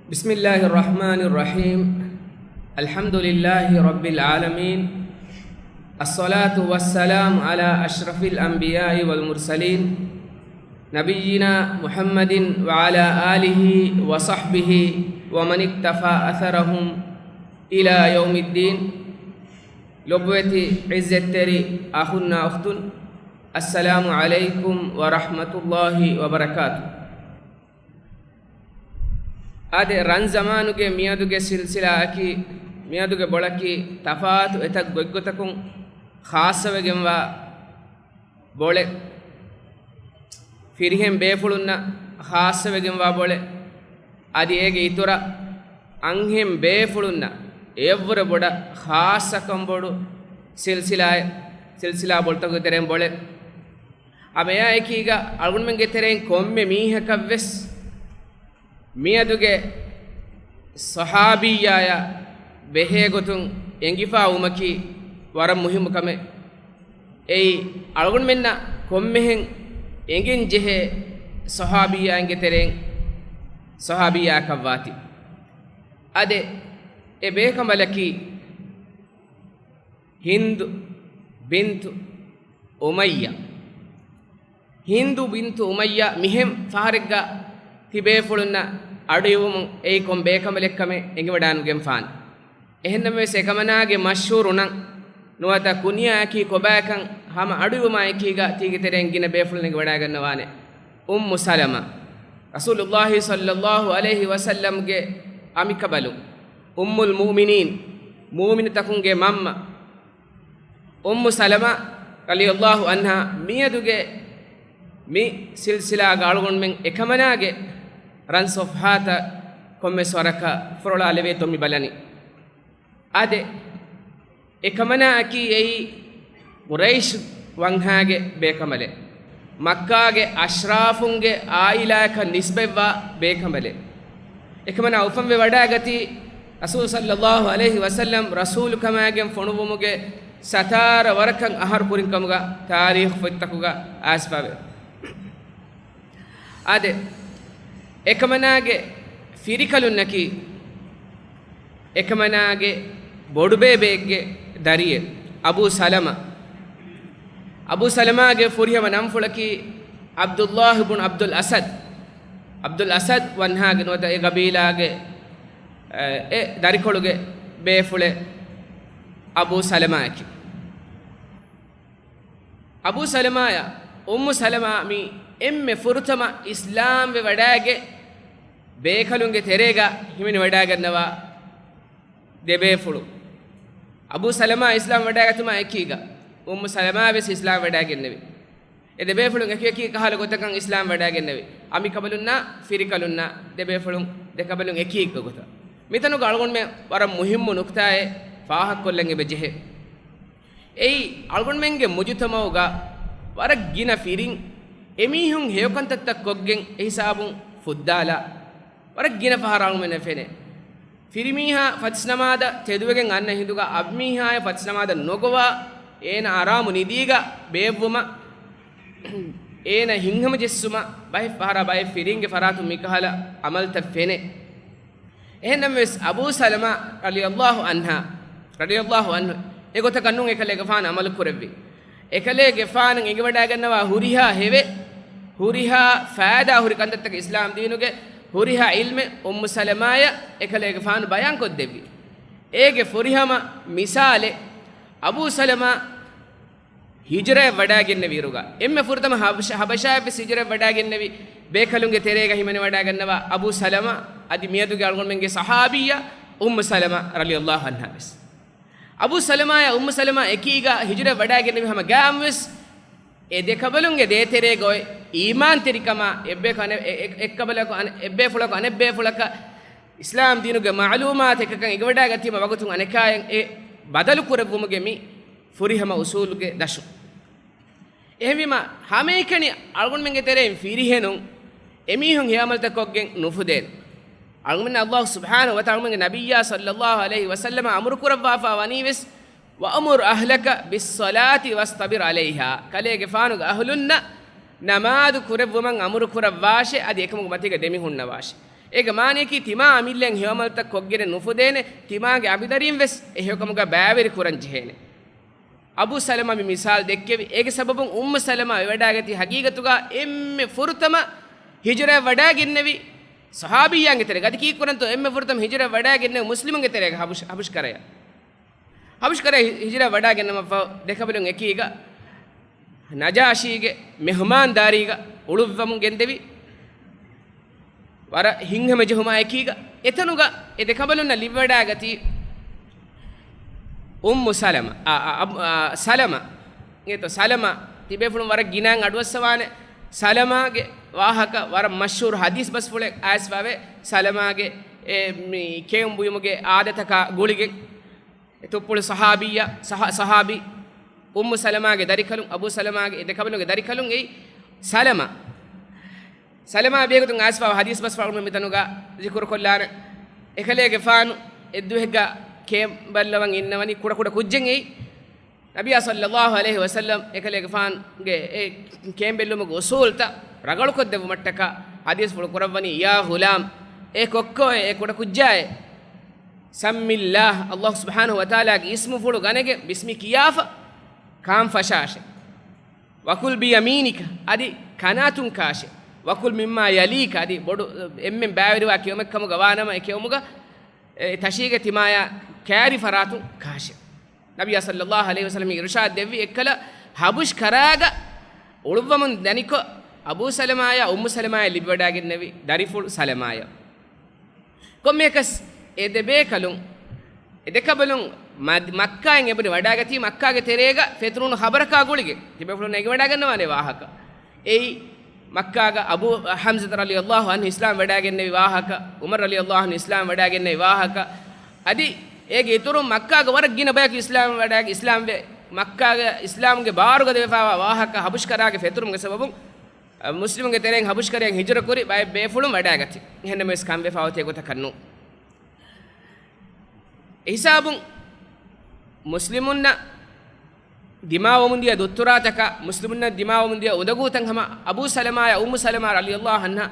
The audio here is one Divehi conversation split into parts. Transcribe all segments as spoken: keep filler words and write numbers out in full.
بسم الله الرحمن الرحيم. الحمد لله رب العالمين. الصلاة والسلام على أشرف الأنبياء والمرسلين، نبينا محمد وعلى آله وصحبه ومن اقتفى أثرهم إلى يوم الدين. ލޮބުވެތި ޢިއްޒަތްތެރި އަޚުންނާ އުޚްތުން، السلام عليكم ورحمة الله وبركاته. އާދެ، ރަން ޒަމާނުގެ މިއަދުގެ ސިލްސިލާއަކީ، މިއަދުގެ ބޮޅަކީ ތަފާތު އެތައް ގޮތްގޮތަކުން ޚާއްޞަވެގެންވާ ބޮޅެއް. ފިރިހެން ބޭފުޅުންނަށް ޚާއްޞަވެގެންވާ ބޮޅެއް. އަދި އޭގެ އިތުރަށް އަންހެން ބޭފުޅުންނަށް އެއަށްވުރެ ބޮޑަށް ޚާއްޞަކަން ބޮޑު ސިލްސިލާއެއް، ސިލްސިލާ ބޮޅުތަކުގެ ތެރެއިން ބޮޅެއް. އަމެއާ އެކީގަ އަޅުގަނޑުމެންގެ ތެރެއިން ކޮންމެ މީހަކަށްވެސް މިއަދުގެ ޞަޙާބިއްޔާޔާ ބެހޭގޮތުން އެނގިފާވުމަކީ ވަރަށް މުހިއްމު ކަމެއް. އެއީ، އަޅުގަނޑުމެންނަށް ކޮންމެހެން އެނގެން ޖެހޭ ޞަޙާބިއްޔާއިންގެ ތެރެއިން ޞަޙާބިއްޔާއަކަށްވާތީ. އާދެ، އެ ބޭކަނބަލަކީ ހިންދު ބިންތު އުމައްޔާ. ހިންދު ބިންތު އުމައްޔާ މިހެން ފަހަރެއްގަ ތިބޭފުޅުންނަށް އަޑުއިވުމުން އެއީ ކޮން ބޭކަނބަލެއްކަމެއް އެނގިވަޑާނުގެންފާނެ. އެހެންނަމަވެސް، އެކަމަނާގެ މަޝްހޫރު ނަން ނުވަތަ ކުނިޔާއަކީ ކޮބާކަން ހަމަ އަޑުއިވުމާ އެކީގަ ތީގެ ތެރެއިން ގިނަ ބޭފުޅުން އެނގިވަޑާގަންނަވާނެ. އުއްމު ސަލަމާ، ރަސޫލުﷲ ޞައްލަﷲ ޢަލައިހި ވަސައްލަމްގެ އަނބިކަނބަލުން، އުއްމުލް މުއުމިނީން، މުއުމިނުތަކުންގެ މަންމަ، އުއްމު ސަލަމާ ރަޟިޔަﷲ ޢަންހާ. މިއަދުގެ މި ސިލްސިލާގަ އަޅުގަނޑުމެން އެކަމަނާގެ ރަން ޞަފްޙާތައް ކޮންމެސް ވަރަކަށް ފުރޮޅާލެވޭތޯ މި ބަލަނީ. އާދެ، އެކަމަނާއަކީ އެއީ ޤުރައިޝް ވަންހާގެ ބޭކަނބަލެއް. މައްކާގެ އަޝްރާފުންގެ އާއިލާއަކަށް ނިސްބަތްވާ ބޭކަނބަލެއް. އެކަމަނާ އުފަންވެ ވަޑާގަތީ ރަސޫލު ޞައްލަﷲ ޢަލައިހި ވަސައްލަމް ރަސޫލުކަމާގެން ފޮނުއްވުމުގެ ސަތާރަ ވަރަކަށް އަހަރު ކުރިން ކަމުގަ ތާރީޚު ފޮތްތަކުގަ އައިސްފަވޭ. އާދެ، އެކަމަނާގެ ފިރިކަލުންނަކީ، އެކަމަނާގެ ބޮޑުބޭބެއެއްގެ ދަރިއެއް، އަބޫ ސަލަމާ. އަބޫ ސަލަމާގެ ފުރިހަމަ ނަންފުޅަކީ ޢަބްދުﷲ ބުން ޢަބްދުލް އަސަދް. ޢަބްދުލް އަސަދް ވަންހާގެ ނުވަތަ އެ ގަބީލާގެ، އެ ދަރިކޮޅުގެ ބޭފުޅެއް އަބޫ ސަލަމާއަކީ. އަބޫ ސަލަމާޔާ އުއްމު ސަލަމާ މި އެންމެ ފުރަތަމަ އިސްލާމްވެ ވަޑައިގެ ބޭކަލުންގެ ތެރޭގަ ހިމެނިވަޑައިގަންނަވާ ދެބޭފުޅު. އަބޫ ސަލަމާ އިސްލާމް ވަޑައިގަތުމާ އެކީގަ، އުއްމު ސަލަމާ ވެސް އިސްލާމް ވަޑައިގެންނެވި. އެ ދެބޭފުޅުން އެކި އެކި ކަހަލަ ގޮތަކަށް އިސްލާމް ވަޑައިގެންނެވި. އަނބިކަނބަލުންނާ ފިރިކަލުންނާ ދެބޭފުޅުން ދެކަނބަލުން އެކި އެއްގަ ގޮތަށް. މިތަނުގަ އަޅުގަނޑުމެން ވަރަށް މުހިއްމު ނުކުތާއެއް ފާހަގަކޮށްލަން އެބަ ޖެހޭ. އެއީ، އަޅުގަނޑުމެންގެ މުޖުތަމަޢުގަ ވަރަށް ގިނަ ފިރިން އެމީހުން ހެޔޮކަންތައްތައް ކޮށްގެން އެހިސާބުން ފުއްދާލާ، ވަރަށް ގިނަ ފަހަރަށް އަޅުގަނޑުމެންނަށް ފެނޭ. ފިރިމީހާ ފަތިސްނަމާދަށް ތެދުވެގެން އަންނަ ހިނދުގަ އަނބިމީހާޔަށް ފަތިސްނަމާދަށް ނުގޮވާ، އޭނަ އަރާމު ނިދީގަ ބޭއްވުމަށް އޭނަ ހިތްހަމަޖެއްސުމަށް ބައެއް ފަހަރާ ބައެއް ފިރިންގެ ފަރާތުން މިކަހަލަ ޢަމަލުތައް ފެނޭ. އެހެންނަމަވެސް، އަބޫ ސަލަމާ ރަޟިޔަﷲ ޢަންހާ، ރަޟިޔަﷲ ޢަންހު، އެގޮތަކަށް ނޫން އެކަލޭގެފާނު ޢަމަލު ކުރެއްވި. އެކަލޭގެފާނަށް އެނގިވަޑައިގަންނަވާ ހުރިހާ ހެވެއް، ހުރިހާ ފައިދާ ހުރި ކަންތައްތަކެއް އިސްލާމް ދީނުގެ ހުރިހާ ޢިލްމެއް އުއްމު ސަލަމާޔަށް އެކަލޭގެފާނު ބަޔާންކޮށްދެއްވި. އޭގެ ފުރިހަމަ މިސާލެއް، އަބޫ ސަލަމާ ހިޖުރައަށް ވަޑައިގެންނެވިއިރުގަ، އެންމެ ފުރަތަމަ ޙަބަޝަ، ޙަބަޝާއަށްވެސް ހިޖުރައަށް ވަޑައިގެންނެވި ބޭކަލުންގެ ތެރޭގަ ހިމެނިވަޑައިގަންނަވާ އަބޫ ސަލަމާ، އަދި މިއަދުގެ އަޅުގަނޑުމެންގެ ޞަޙާބިއްޔާ އުއްމު ސަލަމާ ރަޟިޔަﷲ ޢަންހާ ވެސް. އަބޫ ސަލަމާޔާ އުއްމު ސަލަމާ އެކީގަ ހިޖުރައަށް ވަޑައިގެންނެވި ހަމަ ގާމްވެސް، އެ ދެކަނބަލުންގެ ދޭތެރޭގަ އޮތް އީމާންތެރިކަމާ އެއްބޭކަލަކު އަނެ، އެއް، އެއް، އެއްކަނބަލަކު އަނެ، އެއްބޭފުޅަކު އަނެއްބޭފުޅަކަށް އިސްލާމް ދީނުގެ މަޢުލޫމާތު އެކަކަށް އެނގިވަޑައިގަތީމަ ވަގުތުން އަނެކާޔަށް އެ ބަދަލު ކުރެއްވުމުގެ މި ފުރިހަމަ އުސޫލުގެ ދަށުން. އެހެންވީމަ، ހަމައެކަނި އަޅުގަނޑުމެންގެ ތެރެއިން ފިރިހެނުން އެމީހުން ހެޔޮ ޢަމަލުތައް ކޮށްގެން ނުފުދޭނެ. އަޅުގަނޑުމެންނަށް ﷲ ސުބްޙާނަހޫ ވަތަޢާލާ އަޅުގަނޑުމެންގެ ނަބިއްޔާ ޞައްލަﷲ ޢަލައިހި ވަސައްލަމަ އަމުރު ކުރައްވާފަ ވަނީވެސް، "وأمر أهلك بالصلاة واصطبر عليها." ކަލޭގެފާނުގެ އަހުލުންނަށް ނަމާދު ކުރެއްވުމަށް އަމުރު ކުރައްވާށޭ، އަދި އެކަމުގެ މަތީގަ ދެމިހުންނަވާށޭ. އޭގެ މާނަޔަކީ ތިމާ އަމިއްލައިން ހެޔޮ އަމަލުތައް ކޮށްގެނެއް ނުފުދޭނެ، ތިމާގެ އަނބިދަރީން ވެސް އެ ހެޔޮކަމުގަ ބައިވެރި ކުރަން ޖެހޭނެ. އަބޫ ސަލަމާ މި މިސާލު ދެއްކެވި. އޭގެ ސަބަބުން އުއްމު ސަލަމާ ވެވަޑައިގަތީ ހަގީގަތުގަ އެންމެ ފުރަތަމަ ހިޖުރައަށް ވަޑައިގެންނެވި ޞަޙާބިއްޔާގެ ތެރޭގަ. އަދި ކީއްކުރަންތޯ އެންމެ ފުރަތަމަ ހިޖުރައަށް ވަޑައިގެންނެވި މުސްލިމުންގެ ތެރޭގަ ހަބުޝް-، ހަބުޝްކަރަޔަށް. ހަބުޝްކަރަޔަށް ހި-، ހިޖުރައަށް ވަޑައިގެންނަވާފަ ދެކަނބަލުން އެކީގަ ނަޖާޝީގެ މެހުމާންދާރީގަ އުޅުއްވަމުން ގެންދެވި، ވަރަށް ހިތްހަމަޖެހުމާ އެކީގަ، އެތަނުގަ އެ ދެކަނބަލުންނަށް ލިބިވަޑައިގަތީ އުއްމު ސަލަމަ، އާ، އާ، އަބު-، އާ، ސަލަމަ. އެތޯ ސަލަމަ ތިބޭފުޅުން ވަރަށް ގިނައިން އަޑުއައްސަވާނެ. ސަލަމާގެ ވާހަކަ ވަރަށް މަޝްހޫރު ހަދީސް ބަސްފުޅެއް އައިސްފަވޭ. ސަލަމާގެ އެ މި ކެއުން ބުއިމުގެ އާދަތަކާ ގުޅިގެން. އެ ތުއްޕުޅު ޞަޙާބިއްޔާ، ޞަޙ-، ޞަޙާބީ އުއްމު ސަލަމާގެ ދަރިކަލުން، އަބޫ ސަލަމާގެ އެ ދެކަނބަލުންގެ ދަރިކަލުން އެއީ ސަލަމާ. ސަލަމާ ބެހޭގޮތުން އައިސްފަވާ ހަދީސް ބަސްފުޅު މިތަނުގަ ޒިކުރުކޮށްލާނެ. އެކަލޭގެފާނު އެއްދުވަހެއްގަ ކޭނބައްލަވަން އިންނަވަނީ ކުޑަކުޑަ ކުއްޖެއް އެއީ. ނަބިއްޔާ ޞައްލައްލާހު ޢަލައިހި ވަސައްލަމް އެކަލޭގެފާނުގެ އެ ކޭނބެއްލުމުގެ އުޞޫލުތައް ރަނގަޅުކޮށްދެއްވުމަށްޓަކާ ޙަދީޘްފުޅު ކުރައްވަނީ، ޔާ ޣުލާމް، އޭ ކޮއްކޮއޭ، އޭ ކުޑަކުއްޖާއޭ، ސައްމިއްލާހް، އައްލާހު ސުބްޙާނަހު ވަތަޢާލާގެ އިސްމުފުޅު ގަނެގެން ބިސްމި ކިޔާފަ ކާން ފަށާށޭ. ވަކުލް ބިޔަމީނިކަ، އަދި ކަނާތުން ކާށޭ. ވަކުލް މިއްމާ ޔަލީކަ، އަދި ބޮޑު އެންމެން ބައިވެރިވާ ކެއުމެއް ކަމުގަ ވާނަމަ، އެ ކެއުމުގަ އެ ތަށީގެ ތިމާޔާ ކައިރި ފަރާތުން ކާށޭ. ނަބިއްޔާ ޞައްލައްލާހު ޢަލައިހި ވަސައްލަމް އިރުޝާދު ދެއްވި އެއްކަލަ ހަބުޝް ކަރާގަ އުޅުއްވަމުން ދަނިކޮށް، އަބޫ ސަލަމާޔާ އުއްމު ސަލަމާޔަށް ލިބިވަޑައިގެންނެވި ދަރިފުޅު ސަލަމާޔަށް. ކޮންމެއަކަސް އެ ދެބޭކަލުން، އެ ދެކަނބަލުން މަ-، މައްކާއިން އެބުނި ވަޑައިގަތީ، މައްކާގެ ތެރޭގަ ފެތުރުނު ޚަބަރަކާ ގުޅިގެން ތިބޭފުޅުން އެނގިވަޑައިގަންނަވާނެ ވާހަކަ. އެއީ، މައްކާގަ އަބޫ ޙަމްޒަތު ރަޟިޔައްލާހު ޢަންހު އިސްލާމް ވަޑައިގެންނެވި ވާހަކަ، ޢުމަރު ރަޟިޔައްލާހު ޢަންހު އިސްލާމް ވަޑައިގެންނެވި ވާހަކަ، އަދި އޭގެ އިތުރުން މައްކާގަ ވަރަށް ގިނަ ބަޔަކު އިސްލާމް ވަޑައި، އިސްލާމްވެ، މައްކާގަ އިސްލާމްގެ ބާރުގަ ދެވިފައިވާ ވާހަކަ ހަބުޝްކަރާގެ ފެތުރުމުގެ ސަބަބުން، އަ، މުސްލިމުންގެ ތެރެއިން ހަބުޝްކަރަޔަށް ހިޖުރަ ކުރި ބައެއް ބޭފުޅުން ވަޑައިގަތީ. އެހެންނަމަވެސް ކަންވެފަ އޮތޭ ގޮތަކަށް ނޫން. އެ ހިސާބުން މުސްލިމުންނަށް ދިމާވަމުންދިޔަ ދުއްތުރާތަކާ، މުސްލިމުންނަށް ދިމާވަމުންދިޔަ އުނދަގޫތައް ހަމަ އަބޫ ސަލަމާޔާ އުއްމު ސަލަމާ ރަޟިޔައްލާހު ޢަންހާ،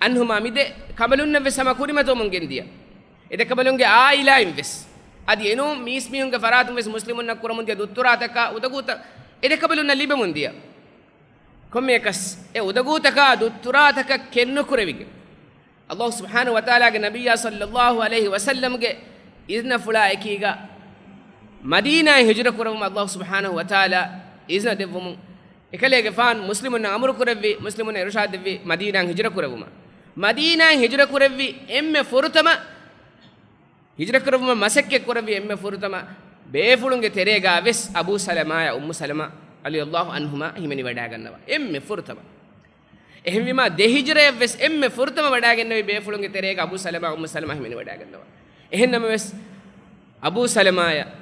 ޢަންހުމާ މި ދެ ކަނބަލުންނަށް ވެސް ހަމަ ކުރިމަތިވަމުން ގެންދިޔަ. އެ ދެ ކަނބަލުންގެ ޢާއިލާއިން ވެސް، އަދި އެނޫން މީސްމީހުންގެ ފަރާތުން ވެސް މުސްލިމުންނަށް ކުރަމުންދިޔަ ދުއްތުރާތަކާ އުނދަގޫތައް އެ ދެ ކަނބަލުންނަށް ލިބެމުންދިޔަ. ކޮންމެއަކަސް އެ އުނދަގޫތަކާ ދުއްތުރާތަކަށް ކެތްނުކުރެވިގެން، އައްލާހު ސުބްޙާނަހު ވަތަޢާލާގެ ނަބިއްޔާ ޞައްލައްލާހު ޢަލައިހި ވަސައްލަމްގެ އިޒްނަފުޅާ އެކީގަ މަދީނާއިން ހިޖުރަ ކުރެވުމަށް އައްލާހު ސުބްޙާނަހު ވަތަޢާލާ އިޒްނަ ދެއްވުމުން، އެކަލޭގެފާނު މުސްލިމުންނަށް އަމުރު ކުރެއްވި، މުސްލިމުންނަށް އިރުޝާދު ދެއްވި މަދީނާއިން ހިޖުރަ ކުރެވުމަށް. މަދީނާއިން ހިޖުރަ ކުރެއްވި އެންމެ ފުރަތަމަ ހިޖުރަ ކުރެއްވުމަށް މަސައްކަތް ކުރެއްވި އެންމެ ފުރަތަމަ ބޭފުޅުންގެ ތެރޭގަ ވެސް އަބޫ ސަލަމާޔާ އުއްމު ސަލަމާ ރަޟިޔައްލާހު ޢަންހުމާ ހިމެނިވަޑައިގަންނަވާ. އެންމެ ފުރަތަމަ. އެހެންވީމާ، ދެ ހިޖުރަޔަށް ވެސް އެންމެ ފުރަތަމަ ވަޑައިގެންނެވި ބޭފުޅުންގެ ތެރޭގަ އަބޫ ސަލަމާ އުއްމު ސަލަމާ ހިމެނިވަޑައިގަންނަވާ. އެހެން ނަމަވެސް، އަބޫ ސަލަމާޔަށް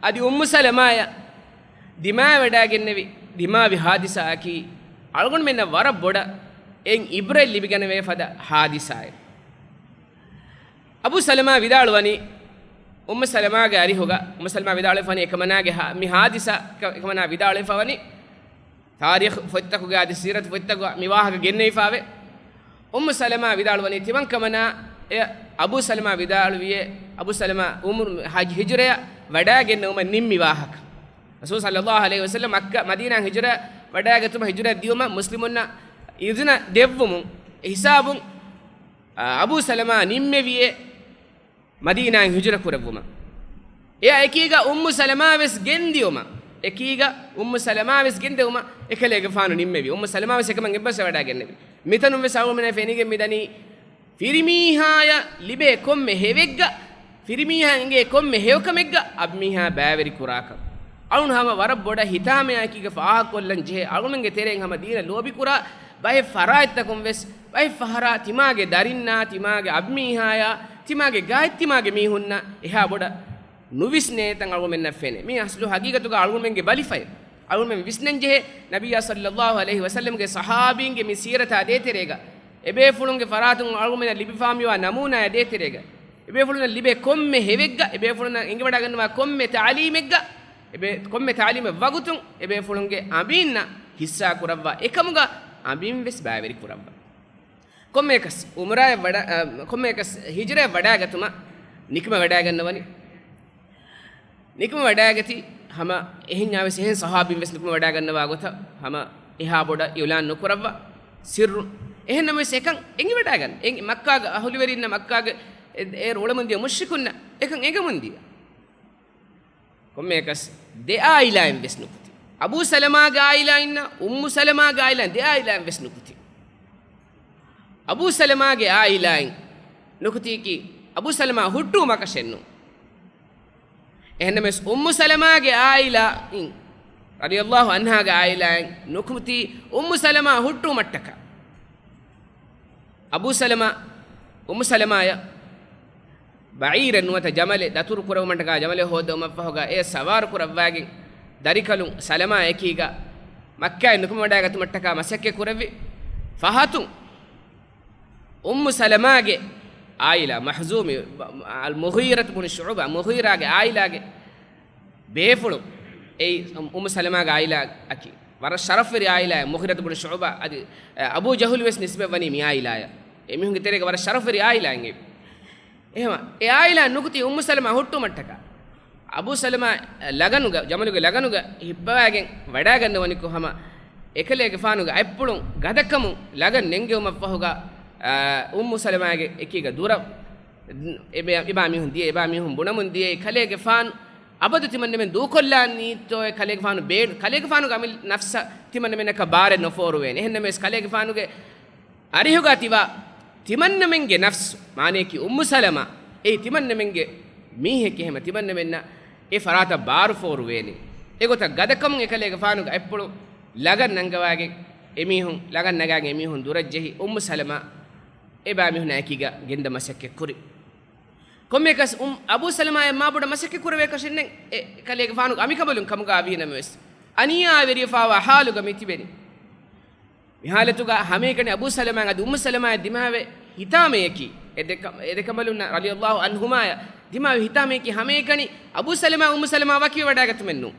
އަދި އުއްމު ސަލަމާޔަށް ދިމާވެވަޑައިގެންނެވި، ދިމާވި ހާދިސާއަކީ، އަޅުގަނޑުމެންނަށް ވަރަށް ބޮޑަށް އެއިން އިބްރަތް ލިބިގަނެވޭ ފަދަ ހާދިސާއެއް. އަބޫ ސަލަމާ ވިދާޅުވަނީ، އުއްމު ސަލަމާގެ އަރިހުގަ، އުއްމު ސަލަމާ ވިދާޅުވެފަވަނީ އެކަމަނާގެ ހާ-، މި ހާދިސާ އެކަ-، އެކަމަނާ ވިދާޅުވެފަވަނީ، ތާރީޚު ފޮތްތަކުގަ އަދި ސީރަތު ފޮތްތަކުގަ މި ވާހަކަ ގެންނެވިފައެވެ. އުއްމު ސަލަމާ ވިދާޅުވަނީ ތިމަން ކަމަނާ އެ އަބޫ ސަލަމާ ވިދާޅުވިއޭ، އަބޫ ސަލަމާ އުމުރު ހަޖް ހިޖުރަޔަށް ވަޑައިގެންނެވުމަށް ނިންމި ވާހަކަ. ރަސޫލު ޞައްލައްލާހު ޢަލައިހި ވަސައްލަމް މައްކާ މަދީނާ ހިޖުރަ ވަޑައިގަތުމަށް ހިޖުރަ ދިޔުމަށް މުސްލިމުންނަށް އިޒުނަ ދެއްވުމުން އެ ހިސާބުން، އާ، އަބޫ ސަލަމާ ނިންމެވިއޭ މަދީނާއިން ހިޖުރަ ކުރެއްވުމަށް. އެއާ އެކީގަ އުއްމު ސަލަމާ ވެސް ގެންދިޔުމަށް، އެކީގަ އުއްމު ސަލަމާ ވެސް ގެންދެވުމަށް އެކަލޭގެފާނު ނިންމެވި. އުއްމު ސަލަމާ ވެސް އެކަމަށް އެއްބަސްވެވަޑައިގެންނެވި. މިތަނުން ވެސް އަޅުގަނޑުމެންނަށް ފެނިގެން މިދަނީ، ފިރިމީހާޔަށް ލިބޭ ކޮންމެ ހެވެއްގަ، ފިރިމީހާ އެނގޭ ކޮންމެ ހެޔޮކަމެއްގަ އަނބިމީހާ ބައިވެރި ކުރާކަން. އަޅުން ހަމަ ވަރަށް ބޮޑަށް ހިތާމަޔާއެކީގަ ފާހަގަކޮށްލަން ޖެހޭ، އަޅުމެންގެ ތެރެއިން ހަމަ ދީނަށް ލޯބިކުރާ ބައެއް ފަރާތްތަކުން ވެސް، ބައެއް ފަހަރާ ތިމާގެ ދަރިންނާ، ތިމާގެ އަނބިމީހާޔާ، ތިމާގެ ގާތް ތިމާގެ މީހުންނާ އެހާ ބޮޑަށް ނުވިސްނޭތަން އަޅުމެންނަށް ފެނޭ. މީ އަސްލު ހަގީގަތުގަ އަޅުމެންގެ ބަލިފައި. އަޅުމެން ވިސްނަން ޖެހޭ، ނަބިއްޔާ ޞައްލައްލާހު ޢަލައިހި ވަސައްލަމްގެ ޞަޙާބީންގެ މި ސީރަތާ ދޭތެރޭގަ، އެބޭފުޅުންގެ ފަރާތުން އަޅުގަނޑަށް ލިބިފާމިވާ ނަމޫނާއާ ދޭތެރޭގަ، އެބޭފުޅުންނަށް ލިބޭ ކޮންމެ ހެވެއްގަ، އެބޭފުޅުންނަށް އެނގިވަޑައިގަންނަވާ ކޮންމެ ތަޢުލީމެއްގަ، އެބޭ-، ކޮންމެ ތަޢުލީމެއް ވަގުތުން އެބޭފުޅުންގެ އަނބީންނަށް ޙިއްޞާ ކުރައްވާ އެކަމުގަ އަނބީން ވެސް ބައިވެރި ކުރައްވާ. ކޮންމެއަކަސް އުމްރާއަށް ވަޑަ-، އަ، ކޮންމެއަކަސް ހިޖުރައަށް ވަޑާގަތުމަށް ނިކުމެވަޑައިގަންނަވަނީ. ނިކުމެވަޑައިގަތީ ހަމަ އެހެންޏާވެސް އެހެން ޞަޙާބީންވެސް ނިކުމެވަޑައިގަންނަވާ ގޮތަށް ހަމަ އެހާ ބޮޑަށް އިޢުލާން ނުކުރައްވާ، ސިއްރު. އެހެންނަމަވެސް އެކަން އެނގިވަޑައިގަން، އެނގި-، މައްކާގެ އަހުލުވެރިންނަށް، މައްކާގެ އެ-، އޭރު އުޅަމުންދިޔަ މުޝްރިކުންނަށް އެކަން އެނގަމުންދިޔަ. ކޮންމެއަކަސް ދެ އާއިލާއިން ވެސް ނުކުތި. އަބޫ ސަލަމާގެ އާއިލާއިންނާ އުއްމު ސަލަމާގެ އާއިލާއިން، ދެ އާއިލާއިން ވެސް ނުކުތި. އަބޫ ސަލަމާގެ އާއިލާއިން ނުކުތީކީ އަބޫ ސަލަމާ ހުއްޓުވުމަކަށެއް ނޫން. އެހެންނަމަވެސް އުއްމު ސަލަމާގެ އާއިލާއިން ރަޟިޔަﷲ ޢަންހާގެ އާއިލާއިން ނުކުތީ އުއްމު ސަލަމާ ހުއްޓުވުމަށްޓަކާ. އަބޫ ސަލަމާ، އުއްމު ސަލަމާޔަށް ބަޢީރެއް ނުވަތަ ޖަމަލެއް ދަތުރު ކުރެވުމަށްޓަކާ، ޖަމަލެއް ހޯއްދެވުމަށްފަހުގަ އެ ސަވާރު ކުރައްވާގެން ދަރިކަލުން ސަލަމާ އެކީގަ މައްކާއިން ނުކުމެވަޑައިގަތުމަށްޓަކާ މަސައްކަތް ކުރެއްވި. ފަހަތުން އުއްމު ސަލަމާގެ އާއިލާ، މަޚްޒޫމީ، އަލް މުޣީރަތު ބުނު ޝުޢުބާ، މުޣީރާގެ އާއިލާގެ ބޭފުޅުން، އެއީ އުއްމު ސަލަމާގެ އާއިލާއަކީ ވަރަށް ޝަރަފްވެރި އާއިލާއެއް، މުޣީރަތު ބުނު ޝުޢުބާ އަދި، އަ، އަބޫ ޖަހުލު ވެސް ނިސްބަތްވަނީ މި އާއިލާޔަށް. އެމީހުންގެ ތެރޭގަ ވަރަށް ޝަރަފްވެރި އާއިލާއެއް. އެހެމަ، އެ އާއިލާ ނުކުތީ އުއްމު ސަލަމާ ހުއްޓުމަށްޓަކާ. އަބޫ ސަލަމާ ލަގަނުގަ، ޖަމަލުގެ ލަގަނުގަ ހިއްޕަވާގެން ވަޑާގަންނަވަނިކޮށް ހަމަ، އެކަލޭގެފާނުގެ އަތްޕުޅުން ގަދަކަމުން ލަގަން ނެންގެވުމަށްފަހުގަ، އާ، އުއްމު ސަލަމާގެ އެކީގަ ދުރަށް އެބަ-، އެބާ މީހުން ދިޔަ، އެބާ މީހުން ބުނަމުން ދިޔައީ ކަލޭގެފާނު އަބަދު ތިމަންނަމެން ދޫކޮށްލާނީތޯއޭ، ކަލޭގެފާނު ބޭ-، ކަލޭގެފާނުގެ އަމި ނަފްސަށް ތިމަންނަމެންނަކަށް ބާރެއް ނުފޯރުވޭނެ. އެހެންނަމަވެސް ކަލޭގެފާނުގެ އަރިހުގަ ތިބާ ތިމަންނަމެންގެ ނަފްސު، މާނަޔަކީ އުއްމު ސަލަމާ، އެއީ ތިމަންނަމެންގެ މީހެކޭ، އެހެމަ ތިމަންނަމެންނަށް އެ ފަރާތަށް ބާރު ފޯރުވޭނެ. އެގޮތަށް ގަދަކަމުން އެކަލޭގެފާނުގެ އަތްޕުޅު ލަގަން ނަންގަވާގެން އެމީހުން، ލަގަން ނަގާގެން އެމީހުން ދުރަށްޖެހި އުއްމު ސަލަމާ އެބާ މީހުނާ އެކީގަ ގެންދަ މަސައްކަތް ކުރި. ކޮންމެއަކަސް އު-، އަބޫ ސަލަމާއަށް މާބޮޑަށް މަސައްކަތް ކުރެވޭކަށެއްނެތް، އެ ކަލޭގެފާނުގެ އަމިކަނބަލުން ކަމުގަ ވީނަމަވެސް، އަނިޔާވެރިވެފާވާ ހާލުގަ މި ތިބެނީ. މި ހާލަތުގަ ހަމައެކަނި އަބޫ ސަލަމާއަށް އަދި އުއްމު ސަލަމާއަށް ދިމާވެ ހިތާމަޔަކީ، އެ ދެ ކަ-، އެ ދެ ކަނބަލުންނަށް ރަޟިޔަﷲ ޢަންހުމާއަށް ދިމާވެ ހިތާމަޔަކީ ހަމައެކަނި އަބޫ ސަލަމާ އުއްމު ސަލަމާ ވަކިވެވަޑައިގަތުމެއް ނޫން.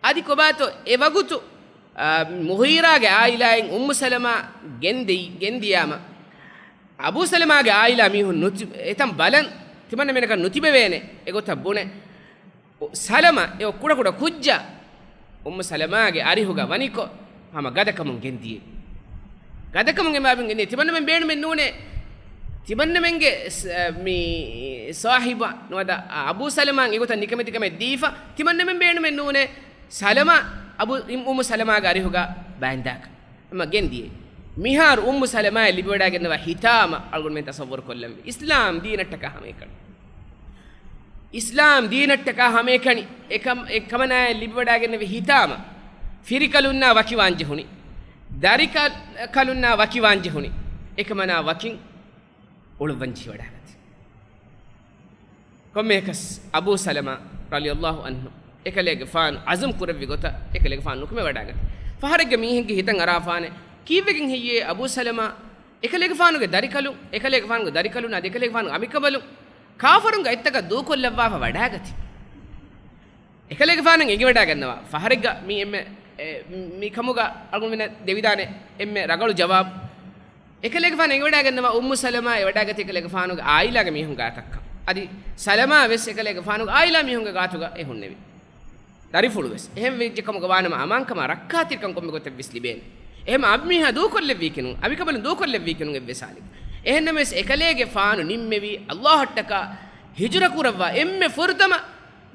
އަދި ކޮބާތޯ އެ ވަގުތު، އާ، މުޣީރާގެ އާއިލާއިން އުއްމު ސަލަމާ ގެންދި-، ގެންދިޔާމަ، އަބޫ ސަލަމާގެ އާއިލާ މީހުން ނުތި-، އެތަން ބަލަން ތިމަންނަމެނަކަށް ނުތިބެވޭނެ އެގޮތަށް ބުނެ، ސަލަމަ އެ ކުޑަކުޑަ ކުއްޖާ އުއްމު ސަލަމާގެ އަރިހުގަ ވަނިކޮށް، ހަމަ ގަދަކަމުން ގެންދިޔޭ. ގަދަކަމުން އެބާބިން ގެންދިޔޭ. ތިމަންނަމެން ބޭނުމެއް ނޫނޭ. ތިމަންނަމެންގެ ސ-، މި ސާހިބާ ނުވަތަ އަބޫ ސަލަމާ އެގޮތަށް ނިކަމެތިކަމެއް ދީފަ، ތިމަންނަމެން ބޭނުމެއް ނޫނޭ. ސަލަމާ އަބު-، އި-، އުއްމު ސަލަމާގެ އަރިހުގަ ބައިންދާކަށް. ހަމަ ގެންދިޔޭ. މިހާރު އުއްމު ސަލަމާއަށް ލިބިވަޑައިގެންނަވާ ހިތާމަ އަޅުގަނޑުމެން ތަޞައްވަރު ކޮށްލަންވީ. އިސްލާމް ދީނަށްޓަކާ ހަމައެކަނި. އިސްލާމް ދީނަށްޓަކާ ހަމައެކަނި އެކަމް-، އެ ކަމަނާއަށް ލިބިވަޑައިގެންނެވި ހިތާމަ، ފިރިކަލުންނާ ވަކިވާން ޖެހުނީ. ދަރިކަ-، ކަލުންނާ ވަކިވާން ޖެހުނީ. އެކަމަނާ ވަކިން އުޅުއްވަން ޖެހިވަޑައިގަތީ. ކޮންމެއަކަސް އަބޫ ސަލަމާ ރަޟިޔަﷲ ޢަންހު އެކަލޭގެފާނު ޢަޒުމް ކުރެއްވި ގޮތަށް އެކަލޭގެފާނު ނުކުމެވަޑައިގަތީ. ފަހަރެއްގަ މީހެއްގެ ހިތަށް އަރާފާނެ، ކީއްވެގެން ހެއްޔޭ އަބޫ ސަލަމާ އެކަލޭގެފާނުގެ ދަރިކަލުން، އެކަލޭގެފާނުގެ ދަރިކަލުން އަދި އެކަލޭގެފާނުގެ އަމިކަނބަލުން ކާފަރުންގެ އަތްތަކަށް ދޫކޮށްލައްވާފަ ވަޑައިގަތީ. އެކަލޭގެފާނަށް އެނގިވަޑައިގަންނަވާ ފަހަރެއްގަ މި އެންމެ، އެ، މި ކަމުގަ އަޅުގަނޑުމެންނަށް ދެވިދާނެ އެންމެ ރަގަޅު ޖަވާބު. އެކަލޭގެފާނު އެނގިވަޑައިގަންނަވާ އުއްމު ސަލަމާ އެވަޑައިގަތީ އެކަލޭގެފާނުގެ އާއިލާގެ މީހުންގެ އަތަށްކަން. އަދި ސަލަމާ ވެސް އެކަލޭގެފާނުގެ އާއިލާ މީހުންގެ ގާތުގަ އެ ހުންނެވި. ދަރިފުޅު ވެސް. އެހެން ވެއްޖެ ކަމުގަ ވާނަމަ އަމާންކަމާ ރައްކާތެރިކަން ކޮންމެ ގޮތެއް ވެސް ލިބޭނެ. އެހެން އަންމީހާ ދޫކޮށްލެއްވީކިނު، އަނބިކަނބަލުން ދޫކޮށްލެއްވީކިނު އެއްވެސް ހާލެއް. އެހެންނަމަވެސް އެކަލޭގެފާނު ނިންމެވީ ﷲ އަށްޓަކާ ހިޖުރަ ކުރައްވާ އެންމެ ފުރަތަމަ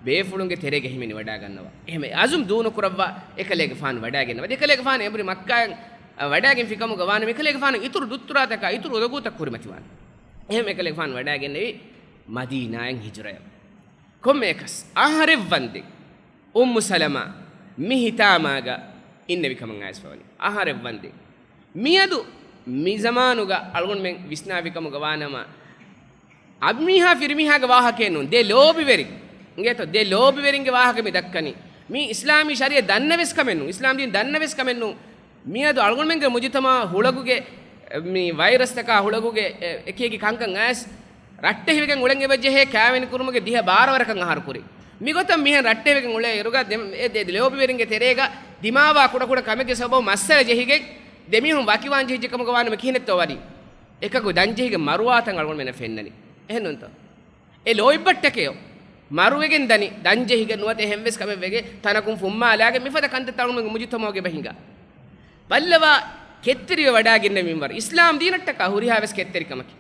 ބޭފުޅުންގެ ތެރޭގަ ހިމެނިވަޑައިގަންނަވާ. އެހެން އަޒުމް ދޫނުކުރައްވާ އެކަލޭގެފާނު ވަޑައިގެންނަވާ. އެކަލޭގެފާނު އެނބުރި މައްކާއަށް ވަޑައިގެންފި ކަމުގަ ވާނަމަ އެކަލޭގެފާނު އިތުރު ދުއްތުރާތަކާ އިތުރު އުދަގޫތައް ކުރިމަތިވާނެ. އެހެން އެކަލޭގެފާނު ވަޑައިގެންނެވީ މަދީނާއަށް ހިޖުރަޔަށް. ކޮންމެއަކަސް އަހަރެއް ވަންދެން އުއްމު ސަލަމާ މި ހިތާމާގަ އިންނެވި ކަމަށް އައިސްފަވަނީ. އަހަރެއް ވަންދެން. މިއަދު މި ޒަމާނުގަ އަޅުގަނޑުމެން ވިސްނާފި ކަމުގަ ވާނަމަ، އަންމީހާ ފިރިމީހާގެ ވާހަކައެއް ނޫން. ދެ ލޯބިވެރިން. އިނގޭތޯ؟ ދެ ލޯބިވެރިންގެ ވާހަކަ މި ދައްކަނީ. މީ އިސްލާމީ ޝަރީއަތް ދަންނަވެސް ކަމެއް ނޫން. އިސްލާމް ދީން ދަންނަވެސް ކަމެއް ނޫން. މިއަދު އަޅުގަނޑުމެންގެ މުޖުތަމަޢަށް ހުޅަގުގެ، މި ވައިރަސްތަކާ ހުޅަގުގެ، އެ، އެކި އެކި ކަންކަން އައިސް، ރައްޓެހިވެގެން އުޅެން އެބަޖެހޭ ކާވެނި ކުރުމުގެ ދިހަ ބާރަ ވަރަކަށް އަހަރު ކުރި. މިގޮތަށް މިހެން ރައްޓެހިވެގެން އުޅޭ އިރުގަ ދެ-، އެ ދެ ލޯބިވެރިންގެ ތެރޭގަ ދިމާވާ ކުޑަކުޑަ ކަމެއްގެ ސަބަބުން މައްސަލަ ޖެހިގެން ދެމީހުން ވަކިވާން ޖެހިއްޖެ ކަމުގަ ވާނަމަ ކިހިނެއްތޯ ވަނީ؟ އެކަކު ދަންޖެހިގެން މަރުވާތަން އަޅުގަނޑުމެންނަށް ފެންނަނީ. އެހެންނޫންތޯ؟ އެ ލޯތްބައްޓަކެޔޯ. މަރުވެގެން ދަނީ، ދަންޖެހިގެން ނުވަތަ އެހެންވެސް ކަމެއް ވެގެން ތަނަކުން ފުއްމާލާގެން މިފަދަ ކަންތައްތައް އަޅުގަނޑުމެންގެ މުޖުތަމަޢުގައި ބަހިނގާ. ބައްލަވާ ކެތްތެރިވެ ވަޑާގެންނެވި މިންވަރު. އިސްލާމް ދީނަށްޓަކާ ހުރިހާވެސް ކެތްތެރިކަމަކީ.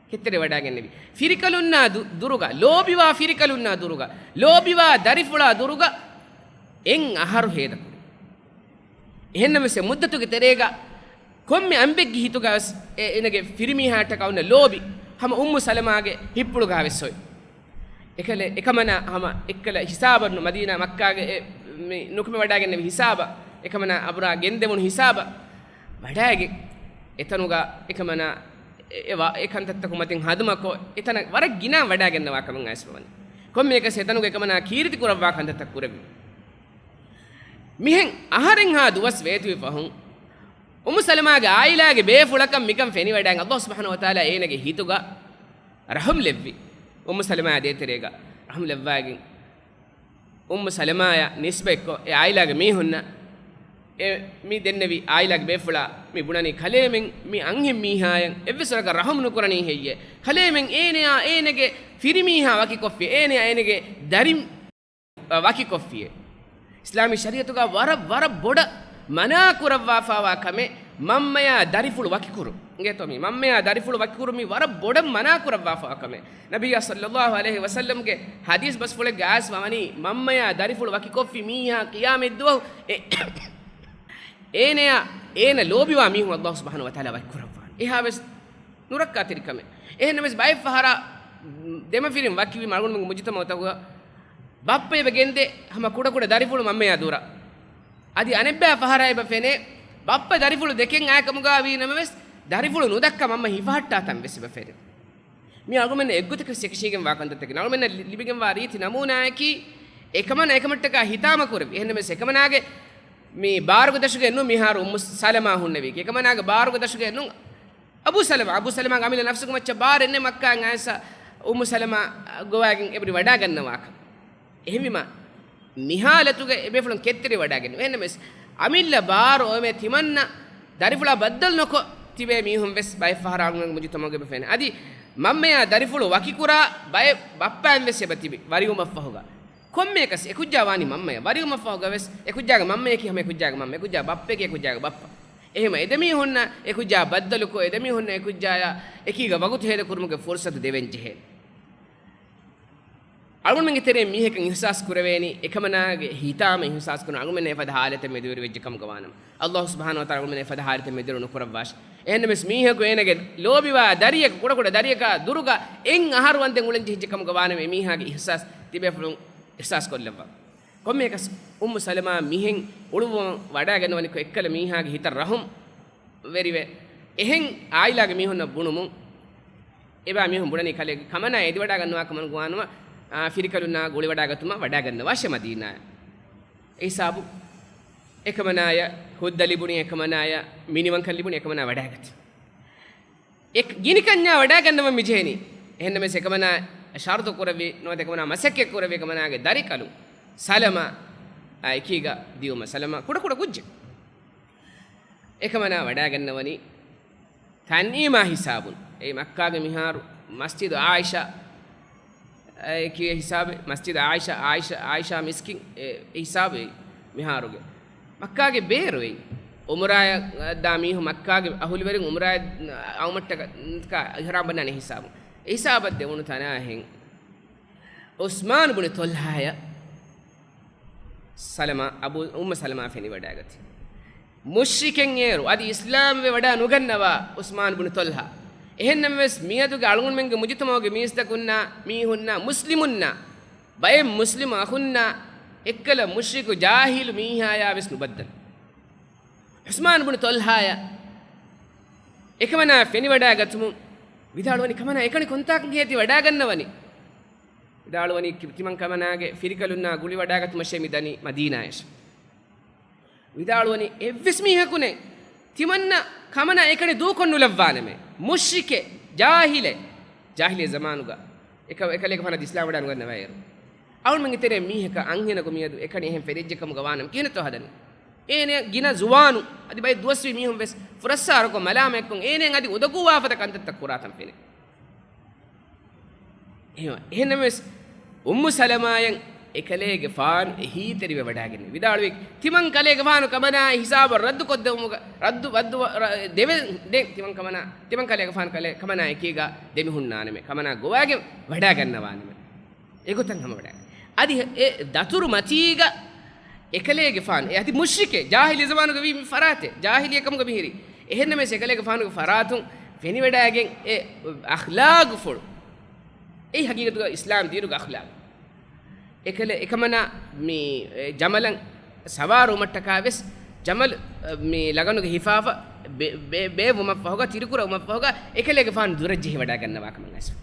ކެތްތެރިވެ ވަޑާގެންނެވި. ފިރިކަލުންނާ ދު-، ދުރުގަ، ލޯބިވާ ފިރިކަލުންނާ ދުރުގަ، ލޯބިވާ ދަރިފުޅާ ދުރުގަ އެއް އަހަރު ހޭދަކުރި. އެހެންނަމަވެސް އެ މުއްދަތުގެ ތެރޭގަ ކޮންމެ އަނބެއްގެ ހިތުގަވެސް އެ އޭނަގެ ފިރިމީހާއަށްޓަކާ އޮންނަ ލޯބި ހަމަ އުއްމު ސަލަމާގެ ހިތްޕުޅުގަވެސް އޮތް. އެކަލެ-، އެކަމަނާ ހަމަ އެއްކަލަ ހިސާބަށް ނު މަދީނާ މައްކާގެ އެ މި ނުކުމެ ވަޑާގެންނެވި ހިސާބަށް، އެކަމަނާ އަބުރާ ގެންދެވުނު ހިސާބަށް ވަޑާގެ، އެތަނުގަ އެކަމަނާ އެ، އެ ވާ-، އެ ކަންތައްތަކު މަތިން ހަދުމަކޮށް، އެތަނަށް ވަރަށް ގިނަ ވަޑާގަންނަވާ ކަމެއް އައިސްފަވަނީ. ކޮންމެއަކަސް އެތަނުގަ އެކަމަނާ ކީރިތި ކުރައްވާ ކަންތައްތައް ކުރެއްވި. މިހެން އަހަރެއްހާ ދުވަސް ވޭތުވި ފަހުން، އުއްމު ސަލަމާގެ އާއިލާގެ ބޭފުޅަކަށް މިކަން ފެނިވަޑައިގެން، ﷲ ސުބްޙާނަހޫ ވަތަޢާލާ އޭނަގެ ހިތުގަ ރަޙުމް ލެއްވި. އުއްމު ސަލަމާ ދޭތެރޭގަ ރަޙުމް ލެއްވައިގެން، އުއްމު ސަލަމާޔަށް ނިސްބަތްކޮށް، އެ އާއިލާގެ މީހުންނަށް، އެ މި ދެންނެވި އާއިލާގެ ބޭފުޅާ މި ބުނަނީ، ކަލޭމެން މި އަންހެން މީހާޔަށް އެއްވެސް ވަރަކަށް ރަޙުމް ނުކުރަނީ ހެއްޔޭ؟ ކަލޭމެން އޭނަޔާ އޭނަގެ ފިރިމީހާ ވަކިކޮށްފި، އޭނަޔާ އޭނަގެ ދަރިން ވަކިކޮށްފިއޭ. އިސްލާމީ ޝަރީޢަތުގަ ވަރަށް، ވަރަށް ބޮޑަށް މަނާ ކުރައްވާފާވާ ކަމެއް މަންމަޔާ ދަރިފުޅު ވަކިކުރުން. އިނގޭތޯ މީ؟ މަންމަޔާ ދަރިފުޅު ވަކިކުރުން މީ ވަރަށް ބޮޑަށް މަނާ ކުރައްވާފާވާ ކަމެއް. ނަބިއްޔާ ޞައްލައްލާހު ޢަލައިހި ވަސައްލަމްގެ ޙަދީޘް ބަސްފުޅެއްގަ އައިސް ވަނީ، މަންމަޔާ ދަރިފުޅު ވަކިކޮށްފި މީހާ ޤިޔާމަތްދުވަހު އެ-، އޭނަޔާ އޭނަ ލޯބިވާ މީހުން ﷲ ސުބްޙާނަހޫ ވަތަޢާލާ ވަކިކުރައްވާނެ. އެހާވެސް ނުރައްކާތެރި ކަމެއް. އެހެންނަމަވެސް ބައެއް ފަހަރާ ދެމަފިރިން ވަކިވީމަ އަޅުގަނޑުމެންގެ މުޖުތަމަޢުތަކުގަ ބައްޕަ އެބަ ގެންދޭ ހަމަ ކުޑަކުޑަ ދަރިފުޅު މަންމަޔާ ދުރަށް. އަދި އަނެއްބައި ފަހަރާ އެބަ ފެނޭ، ބައްޕަ ދަރިފުޅު ދެކެން އާކަމުގަ ވީ ނަމަވެސް، ދަރިފުޅު ނުދައްކާ މަންމަ ހިފަހައްޓާ ތަން ވެސް އެބަ ފެނޭ. މި އަޅުގަނޑުމެންނަށް އެއްގޮތަކަށް އެކަށީގެންވާ ކަންތައްތަކެއް. އަޅުގަނޑުމެންނަށް ލި-، ލިބިގެންވާ ރީތި ނަމޫނާއަކީ، އެކަމަނާ އެކަމަށްޓަކާ ހިތާމަ ކުރެވި. އެހެންނަމަވެސް އެކަމަނާގެ މި ބާރުގެ ދަށުގައެއް ނޫން މިހާރު އުއްމު ސަލަމާ ހުންނެވީކީ. އެކަމަނާގެ ބާރުގެ ދަށުގައެއް ނޫން އަބޫ ސަލަމާ، އަބޫ ސަލަމާގެ އަމިއްލަ ނަފްސުގެ މައްޗަށް ބާރެއް ނެތް މައްކާއިން އައިސް އުއްމު ސަލަމާ ގޮވާގެން އެބަޑި ވަޑާގަންނަވާކަން. އެހެންވީމަ، މި ހާލަތުގަ އެބޭފުޅުން ކެތްތެރިވެވަޑާގެން. އެހެންނަމަވެސް، އަމިއްލަ ބާރު އޮވެ ތިމަންނަ ދަރިފުޅާ ބައްދަލު ނުކޮށް ތިބޭ މީހުން ވެސް ބައެއް ފަހަރާ އަޅުގަނޑު މުޖުތަމަޢުގަ އެބަ ފެނޭ. އަދި މަންމަޔާ ދަރިފުޅު ވަކިކުރާ ބައެއް ބައްޕައިން ވެސް އެބަ ތިބި ވަރިވުމަށްފަހުގަ. ކޮންމެއަކަސް އެކުއްޖާ ވާނީ މަންމަޔަށް. ވަރިވުމަށްފަހުގަވެސް އެކުއްޖާގެ މަންމަޔަކީ ހަމަ އެކުއްޖާގެ މަންމަ، އެކުއްޖާ ބައްޕަޔަކީ އެކުއްޖާގެ ބައްޕަ. އެހެންވެ އެދެމީހުންނަށް އެކުއްޖާ ބައްދަލުކޮށް، އެދެމީހުންނަށް އެކުއްޖާޔާ އެކީގަ ވަގުތު ހޭދަކުރުމުގެ ފުރުޞަތު ދެވެން ޖެހޭ. އަޅުގަނޑުމެންގެ ތެރެއިން މީހަކަށް އިޙްސާސް ކުރެވޭނީ، އެކަމަނާގެ ހިތާމަ އިޙްސާސް ކުރުން އަޅުގަނޑުމެންނަށް އެފަދަ ހާލަތެއް މެދުވެރިވެއްޖެ ކަމުގަ ވާނަމަ. ﷲ ސުބްޙާނަހޫ ވަތަޢާލާ އަޅުގަނޑުމެންނަށް އެފަދަ ހާލަތެއް މެދުވެރި ނުކުރައްވާށި. އެހެންނަމަވެސް މީހަކު އޭނަގެ ލޯބިވާ ދަރިޔަކު، ކުޑަކުޑަ ދަރިޔަކާ ދުރުގަ އެއް އަހަރު ވަންދެން އުޅެން ޖެހިއްޖެ ކަމުގަ ވާނަމަ، އެމީހާގެ އިޙްސާސް ތިބޭފުޅުން އިޙްސާސް ކޮށްލައްވާ. ކޮންމެއަކަސް އުއްމު ސަލަމާ މިހެން އުޅުއްވަން ވަޑާގަންނަވަނިކޮށް އެއްކަލަ މީހާގެ ހިތަށް ރަޙުމް ވެރިވެ، އެހެން އާއިލާގެ މީހުންނަށް ބުނުމުން، އެބާ މީހުން ބުނަނީ ކަލޭގެ ކަމަނާ އެދިވަޑާގަންނަވާ ކަމަށް ގޮވާނަމަ، އާ، ފިރިކަލުންނާ ގުޅިވަޑާގަތުމަށް ވަޑާގަންނަވާށޭ މަދީނާއަށް. އެ ހިސާބު އެކަމަނާޔަށް ހުއްދަ ލިބުނީ، އެކަމަނާޔަށް މިނިވަންކަން ލިބުނީ، އެކަމަނާ ވަޑާގަތީ. އެ ގިނިކަންޏާ ވަޑާގަންނަވަން މިޖެހެނީ. އެހެންނަމަވެސް އެކަމަނާ ޝަރުތު ކުރެއްވި ނުވަތަ އެކަމަނާ މަސައްކަތް ކުރެއްވި އެކަމަނާގެ ދަރިކަލު ސަލަމާ އާ އެކީގަ ދިޔުމަށް. ސަލަމާ ކުޑަކުޑަ ކުއްޖެއް. އެކަމަނާ ވަޑާގަންނަވަނީ ތަންޢީމާ ހިސާބުން. އެ މައްކާގެ މިހާރު މަސްޖިދު އާއިޝާ އެކީ ހިސާބެއް، މަސްޖިދު އާއިޝާ، އާއިޝާ، އާއިޝާ މިސްކިތް އެ ހިސާބެއް މިހާރުގެ. މައްކާގެ ބޭރު އެއީ. އުމުރާއަށް ދާ މީހުން މައްކާގެ އަހުލުވެރިން އުމުރާއަށް އައުމަށްޓަކާ އިޙްރާމް ބަންނާނެ ހިސާބުން. އެ ހިސާބަށް ދެވުނު ތަނާހެން ޢުސްމާން ބުނި ޠަލްޙާއަށް ސަލަމާ، އަބޫ، އުއްމު ސަލަމާ ފެނިވަޑާގަތީ. މުޝްރިކެއް އޭރު އަދި އިސްލާމްވެ ވަޑާ ނުގަންނަވާ ޢުސްމާން ބުނި ޠަލްޙާ. އެހެންނަމަވެސް މިއަދުގެ އަޅުގަނޑުމެންގެ މުޖުތަމަޢުގެ މީސްތަކުންނާ، މީހުންނާ، މުސްލިމުންނާ، ބައެއް މުސްލިމު އަޚުންނާ އެއްކަލަ މުޝްރިކު ޖާހިލު މީހާޔާ ވެސް ނުބައްދަލު. ޢުސްމާން ބުނި ޠަލްޙާޔަށް އެކަމަނާ ފެނިވަޑާގަތުމުން ވިދާޅުވަނީ، ކަމަނާ އެކަނި ކޮންތާކަށް ހޭދި ވަޑާގަންނަވަނީ؟ ވިދާޅުވަނީ، ތިމަން ކަމަނާގެ ފިރިކަލުންނާ ގުޅިވަޑާގަތުމަށޭ މި ދަނީ މަދީނާޔަށް. ވިދާޅުވަނީ، އެއްވެސް މީހަކު ނެތް. ތިމަންނަ ކަމަނާ އެކަނި ދޫކޮށް ނުލައްވާނަމޭ. މުޝްރިކެއް، ޖާހިލެއް. ޖާހިލީ ޒަމާނުގަ އެކަ-، އެކަލޭގެފާނަށް އިސްލާމް ވަޑާ ނުގަންނަވާ އޭރު. އަޅުގަނޑުމެންގެ ތެރޭ މީހަކަށް އަންހެނަކު މިއަދު އެކަނި އެހެން ފެނިއްޖެ ކަމުގަ ވާނަމަ ކިހިނެއްތޯ ހަދަނީ؟ އޭނަ ގިނަ ޒުވާނު އަދި ބައެއް ދުވަސްވީ މީހުން ވެސް ފުރައްސާރަކޮށް މަލާމަތްކޮށް، އޭނަ އަދި އުނދަގޫވާފަދަ ކަންތައްތައް ކުރާތަން ފެނޭ. އެހެން، އެހެންނަމަވެސް، އުއްމު ސަލަމާޔަށް އެކަލޭގެފާނު އެހީތެރިވެވަޑައިގެން ވިދާޅުވި، ތިމަން ކަލޭގެފާނު ކަމަނާ ހިސާބަށް ރައްދުކޮށްދެވުމުގަ، ރައްދު، ރައްދު، ރަ، ދެވެ، ދެ، ތިމަން ކަމަނާ، ތިމަން ކަލޭގެފާނު ކަލޭ، ކަމަނާ އެކީގަ ދެމިހުންނާނަމޭ، ކަމަނާ ގޮވާގެން ވަޑައިގަންނަވާނަމޭ. އެގޮތަށް ހަމަވަޑައި. އަދި އެ ދަތުރު މަތީގަ އެކަލޭގެފާނު، އެ އަދި މުޝްރިކެއް، ޖާހިލީ ޒަމާނުގަ ވީ މި ފަރާތެއް، ޖާހިލީ ކަމުގަ މިހިރީ. އެހެންނަމަވެސް އެކަލޭގެފާނުގެ ފަރާތުން ފެނިވަޑައިގެން އެ އަޚްލާގުފުޅު، އެއީ ހަގީގަތުގަ އިސްލާމް ދީނުގެ އަޚްލާގު. އެކަލެ، އެކަމަނާ މި، އެ، ޖަމަލަށް ސަވާރުވުމަށްޓަކާ ވެސް، ޖަމަލު، އަ، މި ލަގަނުގެ ހިފާފަ ބޭ، ބޭ، ބޭއްވުމަށްފަހުގަ، ތިރިކުރެއްވުމަށްފަހުގަ، އެކަލޭގެފާނު ދުރަށް ޖެހިވަޑައިގަންނަވާ ކަމަށް އައިސްފަ.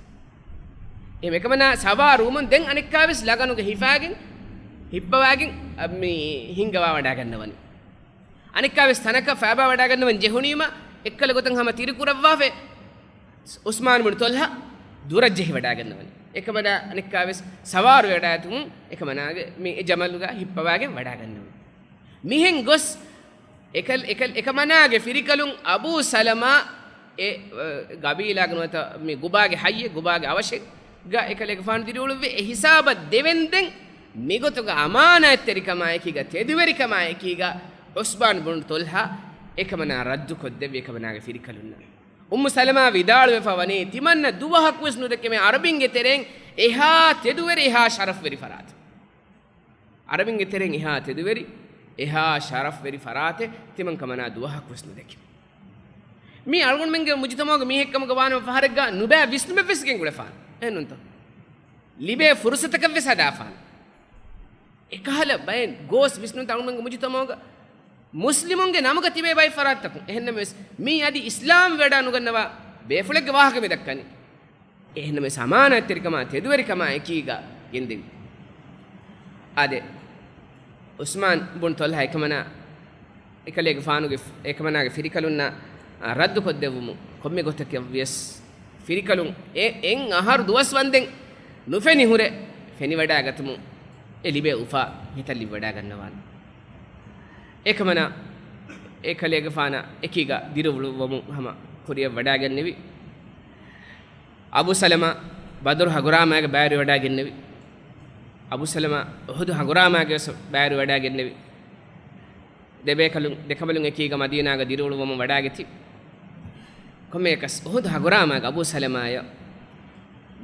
އެހެން އެކަމަނާ ސަވާރުވުމުން ދެން އަނެއްކާވެސް ލަގަނުގެ ހިފާގެން، ހިއްޕަވާގެން، އަ، މި ހިންގަވާ ވަޑައިގަންނަވަނީ. އަނެއްކާވެސް ތަނަކަށް ފައިބާ ވަޑައިގަންނަވަން ޖެހުނީމަ، އެއްކަލަ ގޮތަށް ހަމަ ތިރިކުރައްވާފަ، އުސްމާން ބުނު ޠަލްޙާ ދުރަށް ޖެހިވަޑައިގަންނަވަނީ. އެކަމަނާ އަނެއްކާވެސް ސަވާރުވެވަޑައިގަތުމުން އެކަމަނާގެ މި އެ ޖަމަލުގަ ހިއްޕަވާގެން ވަޑައިގަންނަވަނީ. މިހެން ގޮސް އެކަލް، އެކަލް، އެކަމަނާގެ ފިރިކަލުން އަބޫ ސަލަމާ އެ، އަ، ގަބީލާގެ ނުވަތަ މި ގުބާގެ ޙައްޔެއް، ގުބާގެ އަވަށެއްގަ އެކަލޭގެފާނު ދިރިއުޅުއްވި އެ ހިސާބަށް ދެވެންދެން މިގޮތުގަ އަމާނާތްތެރިކަމާއެކީގަ، ތެދުވެރިކަމާ އެކީގަ ޢުސްމާން ބުނު ޠަލްޙާ އެކަމަނާ ރައްދުކޮށްދެއްވި އެކަމަނާގެ ފިރިކަލުންނަށް. އުއްމު ސަލަމާ ވިދާޅުވެފަ ވަނީ، ތިމަންނަ ދުވަހަކުވެސް ނުދެކެމޭ ޢަރަބިންގެ ތެރެއިން އެހާ ތެދުވެރި، އެހާ ޝަރަފްވެރި ފަރާތެއް. ޢަރަބިންގެ ތެރެއިން އެހާ ތެދުވެރި، އެހާ ޝަރަފްވެރި ފަރާތެއް ތިމަން ކަމަނާ ދުވަހަކުވެސް ނުދެކެ. މީ އަޅުގަނޑުމެންގެ މުޖުތަމަޢުގެ މީހެއްކަމުގަ ވާނަމަ ފަހަރެއްގަ ނުބައި ވިސްނުމެއްވެސް ގެންގުޅެފާނެ. އެހެންނޫންތޯ؟ ލިބޭ ފުރުޞަތަކަށްވެސް ހަދާފާނެ. އެކަހަލަ ބައެއް ގޯސް ވިސްނުންތަ އަޅުގަނޑުމެންގެ މުޖުތަމަޢުގަ މުސްލިމުންގެ ނަމުގަ ތިބޭ ބައެއް ފަރާތްތަކުން. އެހެންނަމަވެސް، މީ އަދި އިސްލާމް ވެވަޑައިނުގަންނަވާ ބޭފުޅެއްގެ ވާހަކަ މި ދައްކަނީ. އެހެންނަމަވެސް، އަމާނާތްތެރިކަމާ، ތެދުވެރިކަމާ އެކީގަ ގެންދެވި. އާދެ، ޢުސްމާން ބުން ޠަލްޙާ އެކަމަނާ، އެކަލޭގެފާނުގެ، އެކަމަނާގެ ފިރިކަލުންނާ، އާ، ރައްދުކޮށްދެއްވުމު ކޮންމެ ގޮތަކަށްވިޔަސް، ފިރިކަލުން އެ، އެއް އަހަރު ދުވަސް ވަންދެން ނުފެނި ހުރެ ފެނިވަޑައިގަތުމުން އެ ލިބޭ އުފާ ހިތަށް ލިބިވަޑައިގަންނަވާނެ. އެކަމަނާ އެކަލޭގެފާނާ އެކީގަ ދިރިއުޅުއްވަމުން ހަމަ ކުރިޔަށް ވަޑައިގެންނެވި. އަބޫ ސަލަމާ ބަދުރު ހަގުރާމައިގަ ބައިވެރިވަޑައިގެންނެވި. އަބޫ ސަލަމާ އުޙުދު ހަގުރާމައިގަވެސް ބައިވެރިވަޑައިގެންނެވި. ދެބޭކަލުން، ދެކަނބަލުން އެކީގަ މަދީނާގަ ދިރިއުޅުއްވަމުން ވަޑައިގަތީ. ކޮންމެއަކަސް އުޙުދު ހަގުރާމައިގަ އަބޫ ސަލަމާޔަށް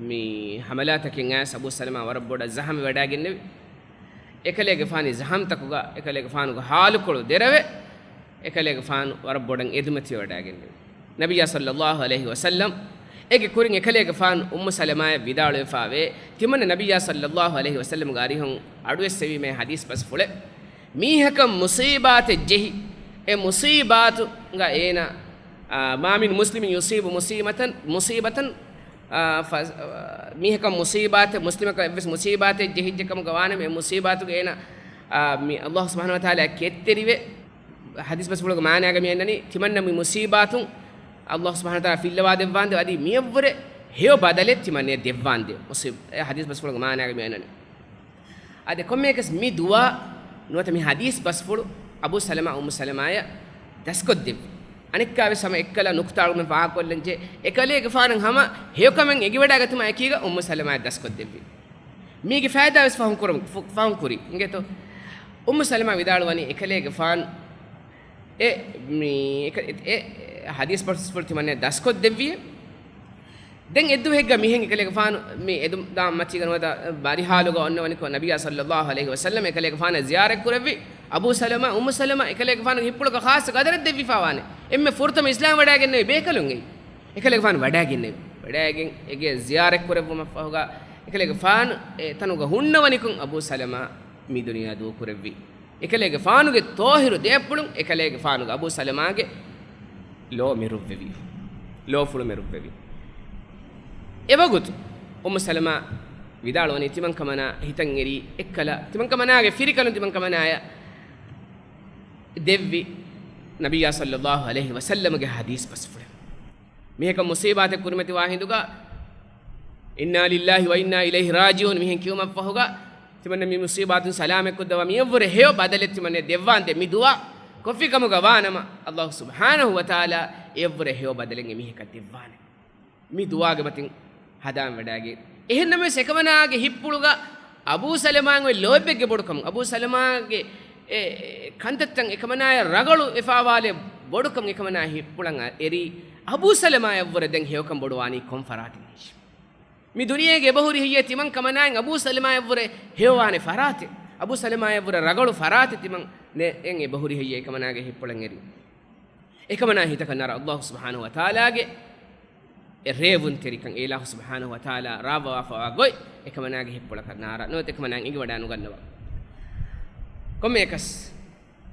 މި ޙަމަލާތަކެއް އައިސް އަބޫ ސަލަމާ ވަރަށް ބޮޑަށް ޒަޚަމިވެވަޑައިގެންނެވި. އެކަލޭގެފާނީ ޒަޚަމްތަކުގަ އެކަލޭގެފާނުގެ ހާލުކޮޅު ދެރަވެ، އެކަލޭގެފާނު ވަރަށް ބޮޑަށް އެދުމަތިވެވަޑައިގެންނެވި. ނަބިއްޔާ ޞައްލައްލާހު ޢަލައިހި ވަސައްލަމް އޭގެ ކުރިން އެކަލޭގެފާނު އުއްމު ސަލަމާޔަށް ވިދާޅުވެފާވޭ، ތިމަންނަ ނަބިއްޔާ ޞައްލައްލާހު ޢަލައިހި ވަސައްލަމްގެ އަރިހުން އަޑުއެއްސެވީމޭ ޙަދީޘް ބަސްފުޅެއް. މީހަކަށް މުޞީބާތެއް ޖެހި، އެ މުޞީބާތުގަ އޭނާ، އާ، މާ މިން މުސްލިމިން ޔުޞީބު މުޞީބަތަން، މުޞީބަތަން، އާ، ފަ، އާ، މީހަކަށް މުޞީބާތެއް، މުސްލިމަކަށް އެއްވެސް މުޞީބާތެއް ޖެހިއްޖެ ކަމުގަ ވާނަމަ، އެ މުޞީބާތުގަ އޭނާ، އާ، މި ﷲ ސުބްޙާނަހޫ ވަތަޢާލާ ކެތްތެރިވެ، ޙަދީޘް ބަސްފުޅުގެ މާނާގަ މި އަންނަނީ، ތިމަންނަ މި މުޞީބާތުން ﷲ ސުބްޙާނަހޫ ވަތަޢާލާ ފިއްލަވާ ދެއްވާނދެ، އަދި މިއަށްވުރެ ހެޔޮ ބަދަލެއް ތިމަންނަޔަށް ދެއްވާނދެ. މުޞީބް، އެ ޙަދީޘް ބަސްފުޅުގެ މާނާގަ މި އަންނަނީ. އާދެ، ކޮންމެއަކަސް މި ދުޢާ ނުވަތަ މި ޙަދީޘް ބަސްފުޅު އަބޫ ސަލަމާ އުއްމު ސަލަމާޔަށް ދަސްކޮށްދެއްވި. އަނެއްކާވެސް ހަމަ އެއްކަލަ ނުކުތާ އަޅުގަނޑު ފާހަގަކޮށްލަންޖެ، އެކަލޭގެފާނަށް ހަމަ ހެޔޮކަމެއް އެނގިވަޑައިގަތުމާ އެކީގަ އުއްމު ސަލަމާޔަށް ދަސްކޮށްދެއްވި. މީގެ ފައިދާވެސް ފަހުން ކުރަން، ފު، ފަހުން ކުރި. އިނގޭތޯ؟ އުއްމު ސަލަމާ ވިދާޅުވަނީ އެކަލޭގެފާނު އެ، މި، އެ، އެ، އެ ޙަދީޘް ބަސްފުޅު ތިމަންނަޔަށް ދަސްކޮށްދެއްވި. ދެން އެއްދުވަހެއްގަ މިހެން އެކަލޭގެފާނު މި އެދުމް ދާން މަތީގަ ނުވަތަ ބަރިހާލުގަ އޮންނަވަނިކޮށް، ނަބިއްޔާ ޞައްލައްލާހު ޢަލައިހި ވަސައްލަމް އެކަލޭގެފާނަށް ޒިޔާރަތްކުރެއްވި. އަބޫ ސަލަމާ، އުއްމު ސަލަމާ އެކަލޭގެފާނުގެ ހިތްޕުޅަކަށް ޚާއްޞަ ޤަދަރެއް ދެއްވިފާވާނެ. އެންމެ ފުރަތަމަ އިސްލާމް ވަޑައިގެންނެވި ބޭކަލުން އެއީ. އެކަލޭގެފާނު ވަޑައިގެންނެވި. ވަޑައިގެން އެގެ ޒިޔާރަތްކުރެއްވުމަށްފަހުގަ އެކަލޭގެފާނު އެ ތަނުގަ ހުންނަވަނިކޮށް އަބޫ ސަލަމާ މި ދުނިޔެއާ ދޫކުރެއްވި. އެކަލޭގެފާނުގެ ޠާހިރު ދޭފުޅުން އެކަލޭގެފާނުގެ އަބޫ ސަލަމާގެ ލޯ މެރުއްވެވި. ލޯފުޅު މެރުއްވެވި. އެވަގުތު އުއްމު ސަލަމާ ވިދާޅުވަނީ ތިމަންކަމަނާ ހިތަށް އެރީ އެއްކަލަ، ތިމަންކަމަނާގެ ފިރިކަލުން ތިމަންކަމަނާޔަށް ދެއްވި ނަބިއްޔާ ޞައްލައްލާހު ޢަލައިހި ވަސައްލަމަގެ ޙަދީޘް ބަސްފުޅެއް. މީހަކަށް މުޞީބާތެއް ކުރިމަތިވާ ހިނދުގަ، "އިންނާ ލިއްލާހި ވަ އިންނާ އިލައިހި ރާޖިޢޫން" މިހެން ކިޔުމަށްފަހުގަ، ތިމަންނަ މި މުސީބާތުން ސަލާމަތްކޮށްދަވާ މިއަށްވުރެ ހެޔޮ ބަދަލެއް ތިމަންނަ ދެއްވާންދޭ. މި ދުޢާ ކޮށްފި ކަމުގަ ވާނަމަ، އައްލާހު ސުބްޙާނަހު ވަތަޢާލާ އެއަށްވުރެ ހެޔޮ ބަދަލެއް އެމީހަކަށް ދެއްވާނެ. މި ދުޢާގެ މަތިން ހަނދާން ވަޑައިގެން. އެހެންނަމަވެސް އެކަމަނާގެ ހިތްޕުޅުގަ އަބޫ ސަލަމާއަށް އޮތް ލޯތްބެއްގެ ބޮޑުކަމުން، އަބޫ ސަލަމާގެ އެ، އެ، ކަންތައްތައް އެކަމަނާޔަށް ރަނގަޅު އެފާވާލެއް ބޮޑުކަމުން އެކަމަނާ ހިތްޕުޅަށް އެރީ، އަބޫ ސަލަމާއަށްވުރެ ދެން ހެޔޮކަން ބޮޑުވާނީ ކޮން ފަރާތެއް؟ މި ދުނިޔޭގެ އެބަހުރި ހެއްޔޭ ތިމަން ކަމަނާއިން އަބޫ ސަލަމާއަށްވުރެ ހެޔޮވާނެ ފަރާތެއް؟ އަބޫ ސަލަމާއަށްވުރެ ރަނގަޅު ފަރާތެއް ތިމަން ނެ-، އެން އެބަހުރި ހެއްޔޭ އެކަމަނާގެ ހިތްޕުޅަށް އެރީ؟ އެކަމަނާ ހިތަކަށް ނާރާ އައްލާހު ސުބްޙާނަހު ވަތަޢާލާގެ އެ ރޭވުންތެރިކަން، އިލާހު ސުބްޙާނަހު ވަތަޢާލާ ރާވާފަވާ ގޮތް އެކަމަނާގެ ހިތްޕުޅަކަށް ނާރާ ނުވަތަ އެކަމަނާއަށް އެނގިވަޑާ ނުގަންނަވާ. ކޮންމެއަކަސް،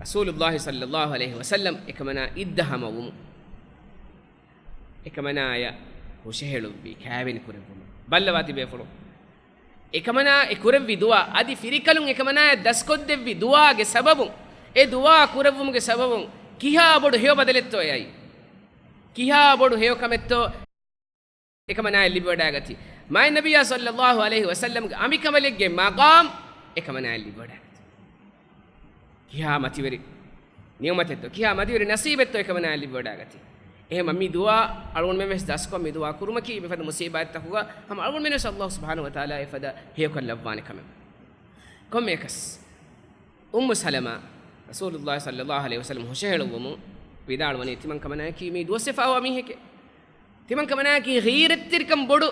ރަސޫލުއްލާހި ޞައްލައްލާހު ޢަލައިހި ވަސައްލަމް އެކަމަނާ އިއްދަ ހަމަވުމުން އެކަމަނާޔަށް ހުށަހެޅުއްވި، ކާވެނި ކުރެއްވުމަށް. ބައްލަވާތި ބޭފުޅުން. އެކަމަނާ އެ ކުރެއްވި ދުޢާ، އަދި ފިރިކަލުން އެކަމަނާޔަށް ދަސްކޮށްދެއްވި ދުޢާގެ ސަބަބުން، އެ ދުޢާ ކުރެއްވުމުގެ ސަބަބުން ކިހާ ބޮޑު ހެޔޮ ބަދަލެއްތޯ އެ އައީ؟ ކިހާ ބޮޑު ހެޔޮ ކަމެއްތޯ އެކަމަނާޔަށް ލިބިވަޑައިގަތީ؟ މާތް ނަބިއްޔާ ޞައްލައްލާހު ޢަލައިހި ވަސައްލަމްގެ އަނބިކަނބަލެއްގެ މަޤާމް އެކަމަނާޔަށް ލިބިވަޑައިގަތީ. ކިހާ މަތިވެރި ނިޢުމަތެއްތޯ، ކިހާ މަތިވެރި ނަސީބެއްތޯ އެކަމަނާޔަށް ލިބިވަޑައިގަތީ. އެހެން މި ދުޢާ އަޅުގަނޑުމެން ވެސް ދަސްކޮށް، މި ދުޢާ ކުރުމަކީ މިފަދަ މުސީބާތްތަކުގަ ހަމަ އަޅުގަނޑުމެން ވެސް އައްލާހު ސުބްޙާނަހު ވަތަޢާލާ އެފަދަ ހެޔޮކޮށް ލައްވާނެ ކަމެއް. ކޮންމެއަކަސް، އުއްމު ސަލަމާ ރަސޫލުއްލާހި ޞައްލައްލާހު ޢަލައިހި ވަސައްލަމް ހުށަހެޅުއްވުމުން ވިދާޅުވަނީ، ތިމަން ކަމަނާއަކީ މީ ދުވަސްވެފައިވާ މީހެކޭ. ތިމަން ކަމަނާއަކީ ޣީރަތްތެރިކަން ބޮޑު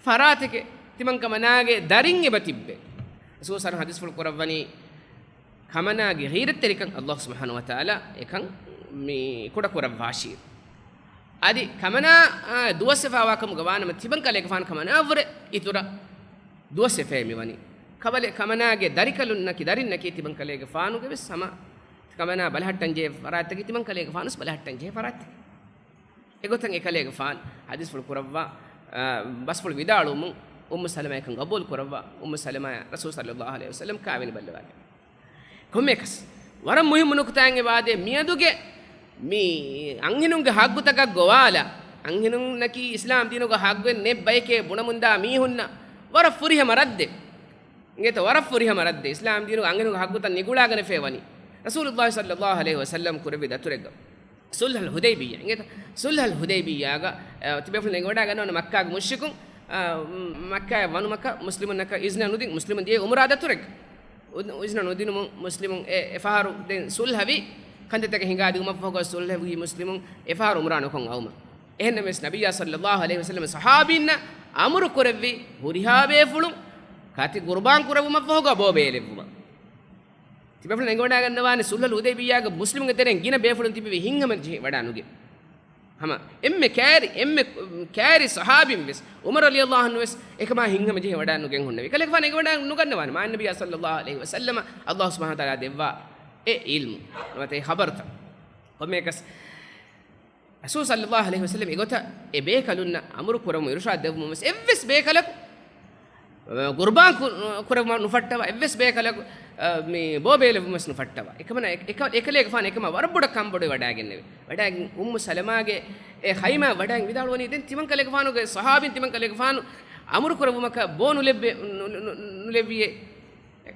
ފަރާތެކޭ. ތިމަން ކަމަނާގެ ދަރިން އެބަ ތިއްބެ. ރަސޫލު ޞައްލައްލާހު ޙަދީޘްފުޅު ކުރައްވަނީ، ކަމަނާގެ ޣީރަތްތެރިކަން އައްލާހު ސުބްޙާނަހު ވަތަޢާލާ އެކަން މި ކުޑަ ކުރައްވާށީ. އަދި ކަމަނާ، އާ، ދުވަސްވެފައިވާ ކަމުގަ ވާނަމަ، ތިމަން ކަލޭގެފާނު ކަމަނާއަށްވުރެ އިތުރަށް ދުވަސްވެފައޭ މިވަނީ. ކަބަލެ ކަމަނާގެ ދަރިކަލުންނަކީ، ދަރިންނަކީ ތިމަން ކަލޭގެފާނުގެ ވެސް ހަމަ ކަމަނާ ބަލަހައްޓަން ޖެހޭ ފަރާތްތަކީ، ތިމަން ކަލޭގެފާނު ވެސް ބަލަހައްޓަން ޖެހޭ ފަރާތްތަކެއް. އެގޮތަށް އެކަލޭގެފާނު ޙަދީޘްފުޅު ކުރައްވާ، އާ، ބަސްފުޅު ވިދާޅުވުމުން އުއްމު ސަލަމާ އެކަން ގަބޫލު ކުރައްވާ، އުއްމު ސަލަމާއަށް ރަސޫލު ޞައްލައްލާހު ޢަލައިހި ވަސައްލަމް ކާވެނި ބައްލަވާލި. ކޮންމެއަކަސް، ވަރަށް މުހިއްމު ނުކުތާއެއް އެބައާދޭ، މިއަދުގެ މި އަންހެނުންގެ ޙައްގުތަކަށް ގޮވާލާ، އަންހެނުންނަކީ އިސްލާމް ދީނުގަ ޙައްގުއެއް ނެތް ބަޔެކޭ ބުނަމުންދާ މީހުންނަށް ވަރަށް ފުރިހަމަ ރައްދެއް. އިނގޭތަ؟ ވަރަށް ފުރިހަމަ ރައްދެއް. އިސްލާމް ދީނުގަ އަންހެނުންގެ ޙައްގުތައް ނިގުޅާގަނެފައި ވަނީ. ރަސޫލުއްލާހި ޞައްލައްލާހު ޢަލައިހި ވަސައްލަމް ކުރެއްވި ދަތުރެއްގަ. ޞުލްޙަލް ޙުދައިބިއްޔާ. އިނގޭތަ؟ ޞުލްޙަލް ޙުދައިބިއްޔާގަ، އަ، ތިބޭފުޅުން އެނގިވަޑައިގަންނަވާނެ މައްކާގެ މުޝްރިކުން، އަ، މައްކާއަށް ވަނުމަކަށް މުސްލިމުންނަކަށް އިޒްނަ ނުދިން، މުސްލިމުން ދިޔައީ ޢުމްރާ ދަތުރެއްގަ. އު-، އިޒްނަ ނުދިނުމުން މުސްލިމުން އެ، އެފަހަރު ދެން ޞުލްޙަވި، ކަންތައްތަކެއް ހިނގާދިއުމަށްފަހުގަ ޞުލްޙަވީ މުސްލިމުން އެފަހަރު ޢުމްރާ ނުކޮށް އައުމަށް. އެހެންނަމަވެސް ނަބިއްޔާ ޞައްލައްލާހު ޢަލައިހި ވަސައްލަމަ ޞަޙާބީންނަށް އަމުރު ކުރެއްވި ހުރިހާ ބޭފުޅުން ކަތި ޤުރުބާން ކުރެއްވުމަށްފަހުގަ ބޯ ބޭލެއްވުމަށް. ތިބޭފުޅުން އެނގިވަޑައިގަންނަވާނެ ޞުލްޙަލް ޙުދައިބިއްޔާގަ މުސްލިމުންގެ ތެރެއިން ގިނަ ބޭފުޅުން ތިބެވި ހިތްހަމަޖެހި ވަޑާނުގެ. ހަމަ އެންމެ ކައިރި، އެންމެ ކައިރި ޞަޙާބީން ވެސް، ޢުމަރު ރަޟިޔައްލާހު ޢަންހު ވެސް އެކަމާ ހިތްހަމަޖެހި ވަޑާނުގެން ހުންނެވި. އެކަލޭގެފާނު އެނގިވަޑައި ނުގަންނަވާނެ. މާތް ނަބިއްޔާ ޞައްލައްލާހު ޢަލައިހި ވަސައްލަމަ އައްލާހު ސުބްޙާނަހު ވަތަޢާލާ ދެއްވާ އެ ޢިލްމު ނުވަތަ އެ ޚަބަރުތައް. ކޮންމެއަކަސް ރަސޫލު ޞައްލައްލާހު ޢަލައިހި ވަސައްލަމް އެގޮތަށް އެ ބޭކަލުންނަށް އަމުރު ކުރަމުން އިރުޝާދު ދެއްވުމުން ވެސް އެއްވެސް ބޭކަލަކު ޤުރުބާން ކު-، ކުރެއްވުމަށް ނުފައްޓަވާ، އެއްވެސް ބޭކަލަކު، އަ، މި ބޯ ބޭލެއްވުމަށް ނުފައްޓަވާ. އެކަމަނާ އެ-، އެކަ-، އެކަލޭގެފާނު އެކަމާ ވަރަށް ބޮޑަށް ކަންބޮޑުވެ ވަޑައިގެންނެވި. ވަޑައިގެން އުއްމު ސަލަމާގެ އެ ޚައިމާ ވަޑައިގެން ވިދާޅުވަނީ، ދެން ތިމަން ކަލޭގެފާނުގެ ޞަޙާބީން ތިމަން ކަލޭގެފާނު އަމުރު ކުރެއްވުމަކަށް ބޯ ނުލެއްވެ-، ނު-، ނު-، ނު-، ނުލެއްވިއޭ.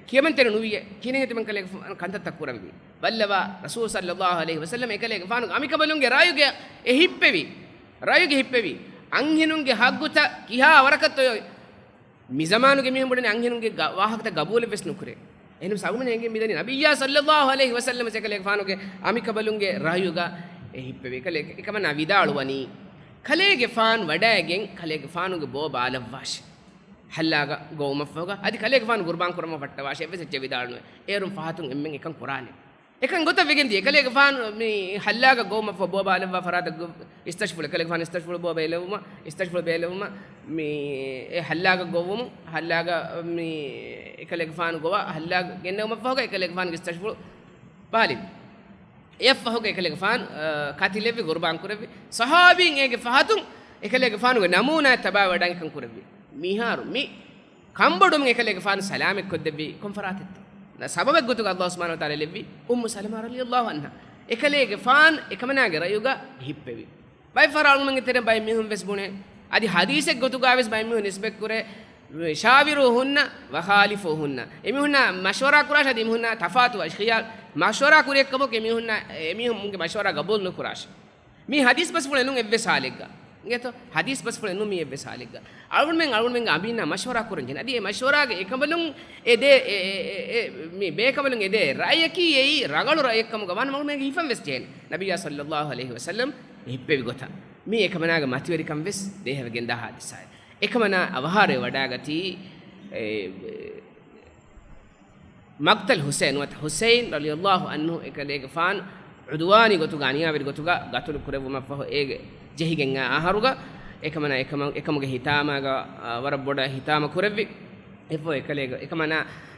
ކިޔަމަންތެރި ނުވިއޭ. ކިހިނެއް ތިމަން ކަލޭގެފާނު ކަންތައްތައް ކުރަންވީ. ބައްލަވާ، ރަސޫލު ޞައްލައްލާހު ޢަލައިހި ވަސައްލަމަ އެކަލޭގެފާނުގެ އަނބިކަނބަލުންގެ ރައުގެ އެ ހިއްޕެވި. ރައުގެ ހިއްޕެވި. އަންހެނުންގެ ޙައްގުތައް ކިހާ ވަރަކަށްތޯ މި ޒަމާނުގެ މީހުން ބުނަނީ އަންހެނުންގެ ގަ-، ވާހަކަތައް ގަބޫލެއް ވެސް ނުކުރޭ. އެހެންވެސް އަޅުގަނޑު އެނގެން މިދަނީ ނަބިއްޔާ ޞައްލައްލާހު ޢަލައިހި ވަސައްލަމަ އެކަލޭގެފާނުގެ އަނބިކަނބަލުންގެ ރައުގަ އެ ހިއްޕެވި. އެކަލޭ-، އެކަމަނާ ވިދާޅުވަނީ، ކަލޭގެފާނު ވަޑައިގެން ކަލޭގެފާނުގެ ބޯ ބާލައްވާށޭ. ޙައްލާގަ ގޮވުމަށްފަހުގަ އަދި ކަލޭގެފާނު ޤުރުބާން ކުރަމަށް ފައްޓަވާށޭ އެއްވެސް އެއްޗެއް ވިދާޅުނުވޭ. އޭރުން ފަހަތުން އެންމެން އެކަން ކުރާނެ. އެކަން ގޮތަށް ވެގެން ދިޔަ އެކަލޭގެފާނު މި ޙައްލާގަ ގޮވުމަށްފަހު ބޯ ބާލައްވާ ފަރާތަށް ގޮ-، އިސްތަޝްފުޅު، އެކަލޭގެފާނު އިސްތަޝްފުޅު ބޯ ބޭލެވުމަށް، އިސްތަޝްފުޅު ބޭލެވުމަށް މި އެ ޙައްލާގަ ގޮވުމު، ޙައްލާގަ މި އެކަލޭގެފާނު ގޮވާ ޙައްލާގަ ގެންނެވުމަށްފަހުގަ އެކަލޭގެފާނުގެ އިސްތަޝްފުޅު ބާލި. އެއަށްފަހުގަ އެކަލޭގެފާނު، އަ، ކަތިލެއްވި ޤުރުބާން ކުރެއްވި. ޞަޙާބީން އޭގެ ފަހަތުން އެކަލޭގެފާނުގެ ނަމޫނާ ތަބާވެވަޑައިގެން ކަން ކުރެއްވި. މިހާރު މި ކަންބޮޑުމުން އެކަލޭގެފާނު ސަލާމަތްކޮށްދެއްވީ ކޮން ފަރާތެއްތޯ؟ ސަބަބެއް ގޮތުގަ އައްލާހު ސުބްޙާނަހު ވަތަޢާލާ ލެއްވީ އުއްމު ސަލަމާ ރަޟިޔައްލާހު ޢަންހާ. އެކަލޭގެފާނު އެކަމަނާގެ ރައުގަ ހިއްޕެވި. ބައެއް ފަހަރަށް އަޅުގަނޑުމެންގެ ތެރެއިން ބައެއް މީހުން ވެސް ބުނޭ. އަދި ޙަދީޘެއް ގޮތުގަ ވެސް ބައެއް މީހުން ނިސްބަތްކުރޭ. ޝާވިރު ހުންނަ، ވަޚާލިފު ހުންނަ. އެމީހުންނާ މަޝްވަރާ ކުރާށޭ އަދި އެމީހުންނާ ތަފާތުވާށޭ. ޚިޔާރު، މަޝްވަރާ ކުރި އެއްކަމަކު އެމީހުންނާ، އެމީހުން މުންގެ މަޝްވަރާ ގަބޫލު ނުކުރާށޭ. މީ ޙަދީޘް ބަސްފުޅެއް ނޫން އެއްވެސް ޙާލެއްގަ. އިނގޭތޯ؟ ޙަދީޘް ބަސްފުޅެއް ނޫން މީ އެއްވެސް ޙާލެއްގަ. އަޅުގަނޑުމެން، އަޅުގަނޑުމެންގެ އަނބީންނާ މަޝްވަރާ ކުރަން ޖެހޭނެ. އަދި އެ މަޝްވަރާގެ އެކަނބަލުން އެ ދޭ، އެ، އެ، އެ، މި ބޭކަނބަލުން އެ ދޭ ރައަޔަކީ އެއީ ރަނގަޅު ރައަޔެއްކަމުގަ ވާނަމަ އަޅުގަނޑުމެންގެ ހިފަން ވެސް ޖެހޭނެ. ނަބިއްޔާ ޞައްލައްލާހު ޢަލައިހި ވަސައްލަމް އެ ހިއްޕެވި ގޮތަށް. މީ އެކަމަނާގެ މަތިވެރިކަން ވެސް ދޭހަވެގެންދާ ޙާދިސާއެއް. އެކަމަނާ އަވަހާރަވެ ވަޑާގަތީ، އެ، މަޤްތަލް ޙުސައިން ނުވަތަ ޙުސައިން ރަޟިޔައްލާހު ޢަންހު އެކަލޭގެފާނު ޢުދުވާނީ ގޮތުގަ، އަނިޔާވެރި ގޮތުގަ ގަތުލު ކުރެއްވުމަށްފަހު އޭގެ ޖެހިގެން އާ އަހަރުގަ އެކަމަނާ އެކަމަ-، އެކަމުގެ ހިތާމާގަ، އާ، ވަރަށް ބޮޑަށް ހިތާމަ ކުރެއްވި. އެފަހު އެކަލޭގެ އެކަމަނާ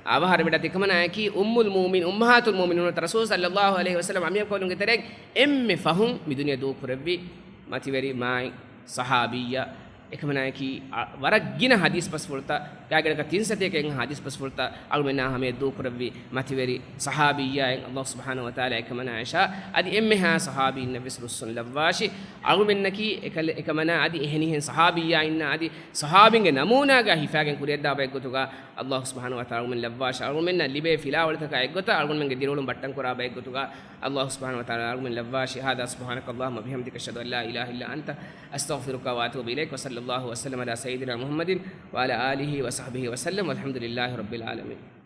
އަވަހާރަވެޑާތީ އެކަމަނާއަކީ އުއްމުލް މުއުމިން، އުއްމަހާތުލް މުއުމިނޫން ރަސޫލު ޞައްލައްލާހު ޢަލައިހި ވަސައްލަމް އަނބިޔަކުލުންގެ ތެރެއިން އެންމެ ފަހުން މި ދުނިޔެ ދޫކުރެއްވި މަތިވެރި މާތް ޞަޙާބިއްޔާ. އެކަމަނާއަކީ، އަ، ވަރަށް ގިނަ ޙަދީޘް ބަސްފުޅުތައް، ގާތްގަނޑަކަށް ތިން ސަތޭކައެއްހާ ޙަދީޘް ބަސްފުޅުތައް އަޅުމެންނާ ހަމަޔަށް ދޫކުރެއްވި މަތިވެރި ޞަޙާބިއްޔާއެއް. ﷲ ސުބްޙާނަހޫ ވަތަޢާލާ އެކަމަނާއަށާ އަދި އެންމެހާ ޞަޙާބީންނަށްވެސް ރުއްސުން ލައްވާށި. އަޅުމެންނަކީ އެކަލެ-، އެކަމަނާ އަދި އެހެނިހެން ޞަޙާބިއްޔާއިންނާ އަދި ޞަޙާބީންގެ ނަމޫނާގަ ހިފާގެން ކުރިއަށްދާ ބައެއްގޮތުގަ ﷲ ސުބްޙާނަހޫ ވަތަޢާލާ އަޅުމެން ލައްވާށި. އަޅުމެންނަށް ލިބޭ ފިލާވަޅުތަކާ އެއްގޮތަށް އަޅުގަނޑުމެންގެ ދިރިއުޅުން ބައްޓަން ކުރާ ބައެއްގޮތުގަ ﷲ ސުބްޙާނަހޫ ވަތަޢާލާ އަޅުމެން ލައްވާށި. هذا سبحانك اللهم وبحمدك أشهد أن لا إله إلا أنت أستغفرك وأتوب إليك. وصلى الله وسلم على سيدنا محمد وعلى آله وصحبه وسلم والحمد لله رب العالمين.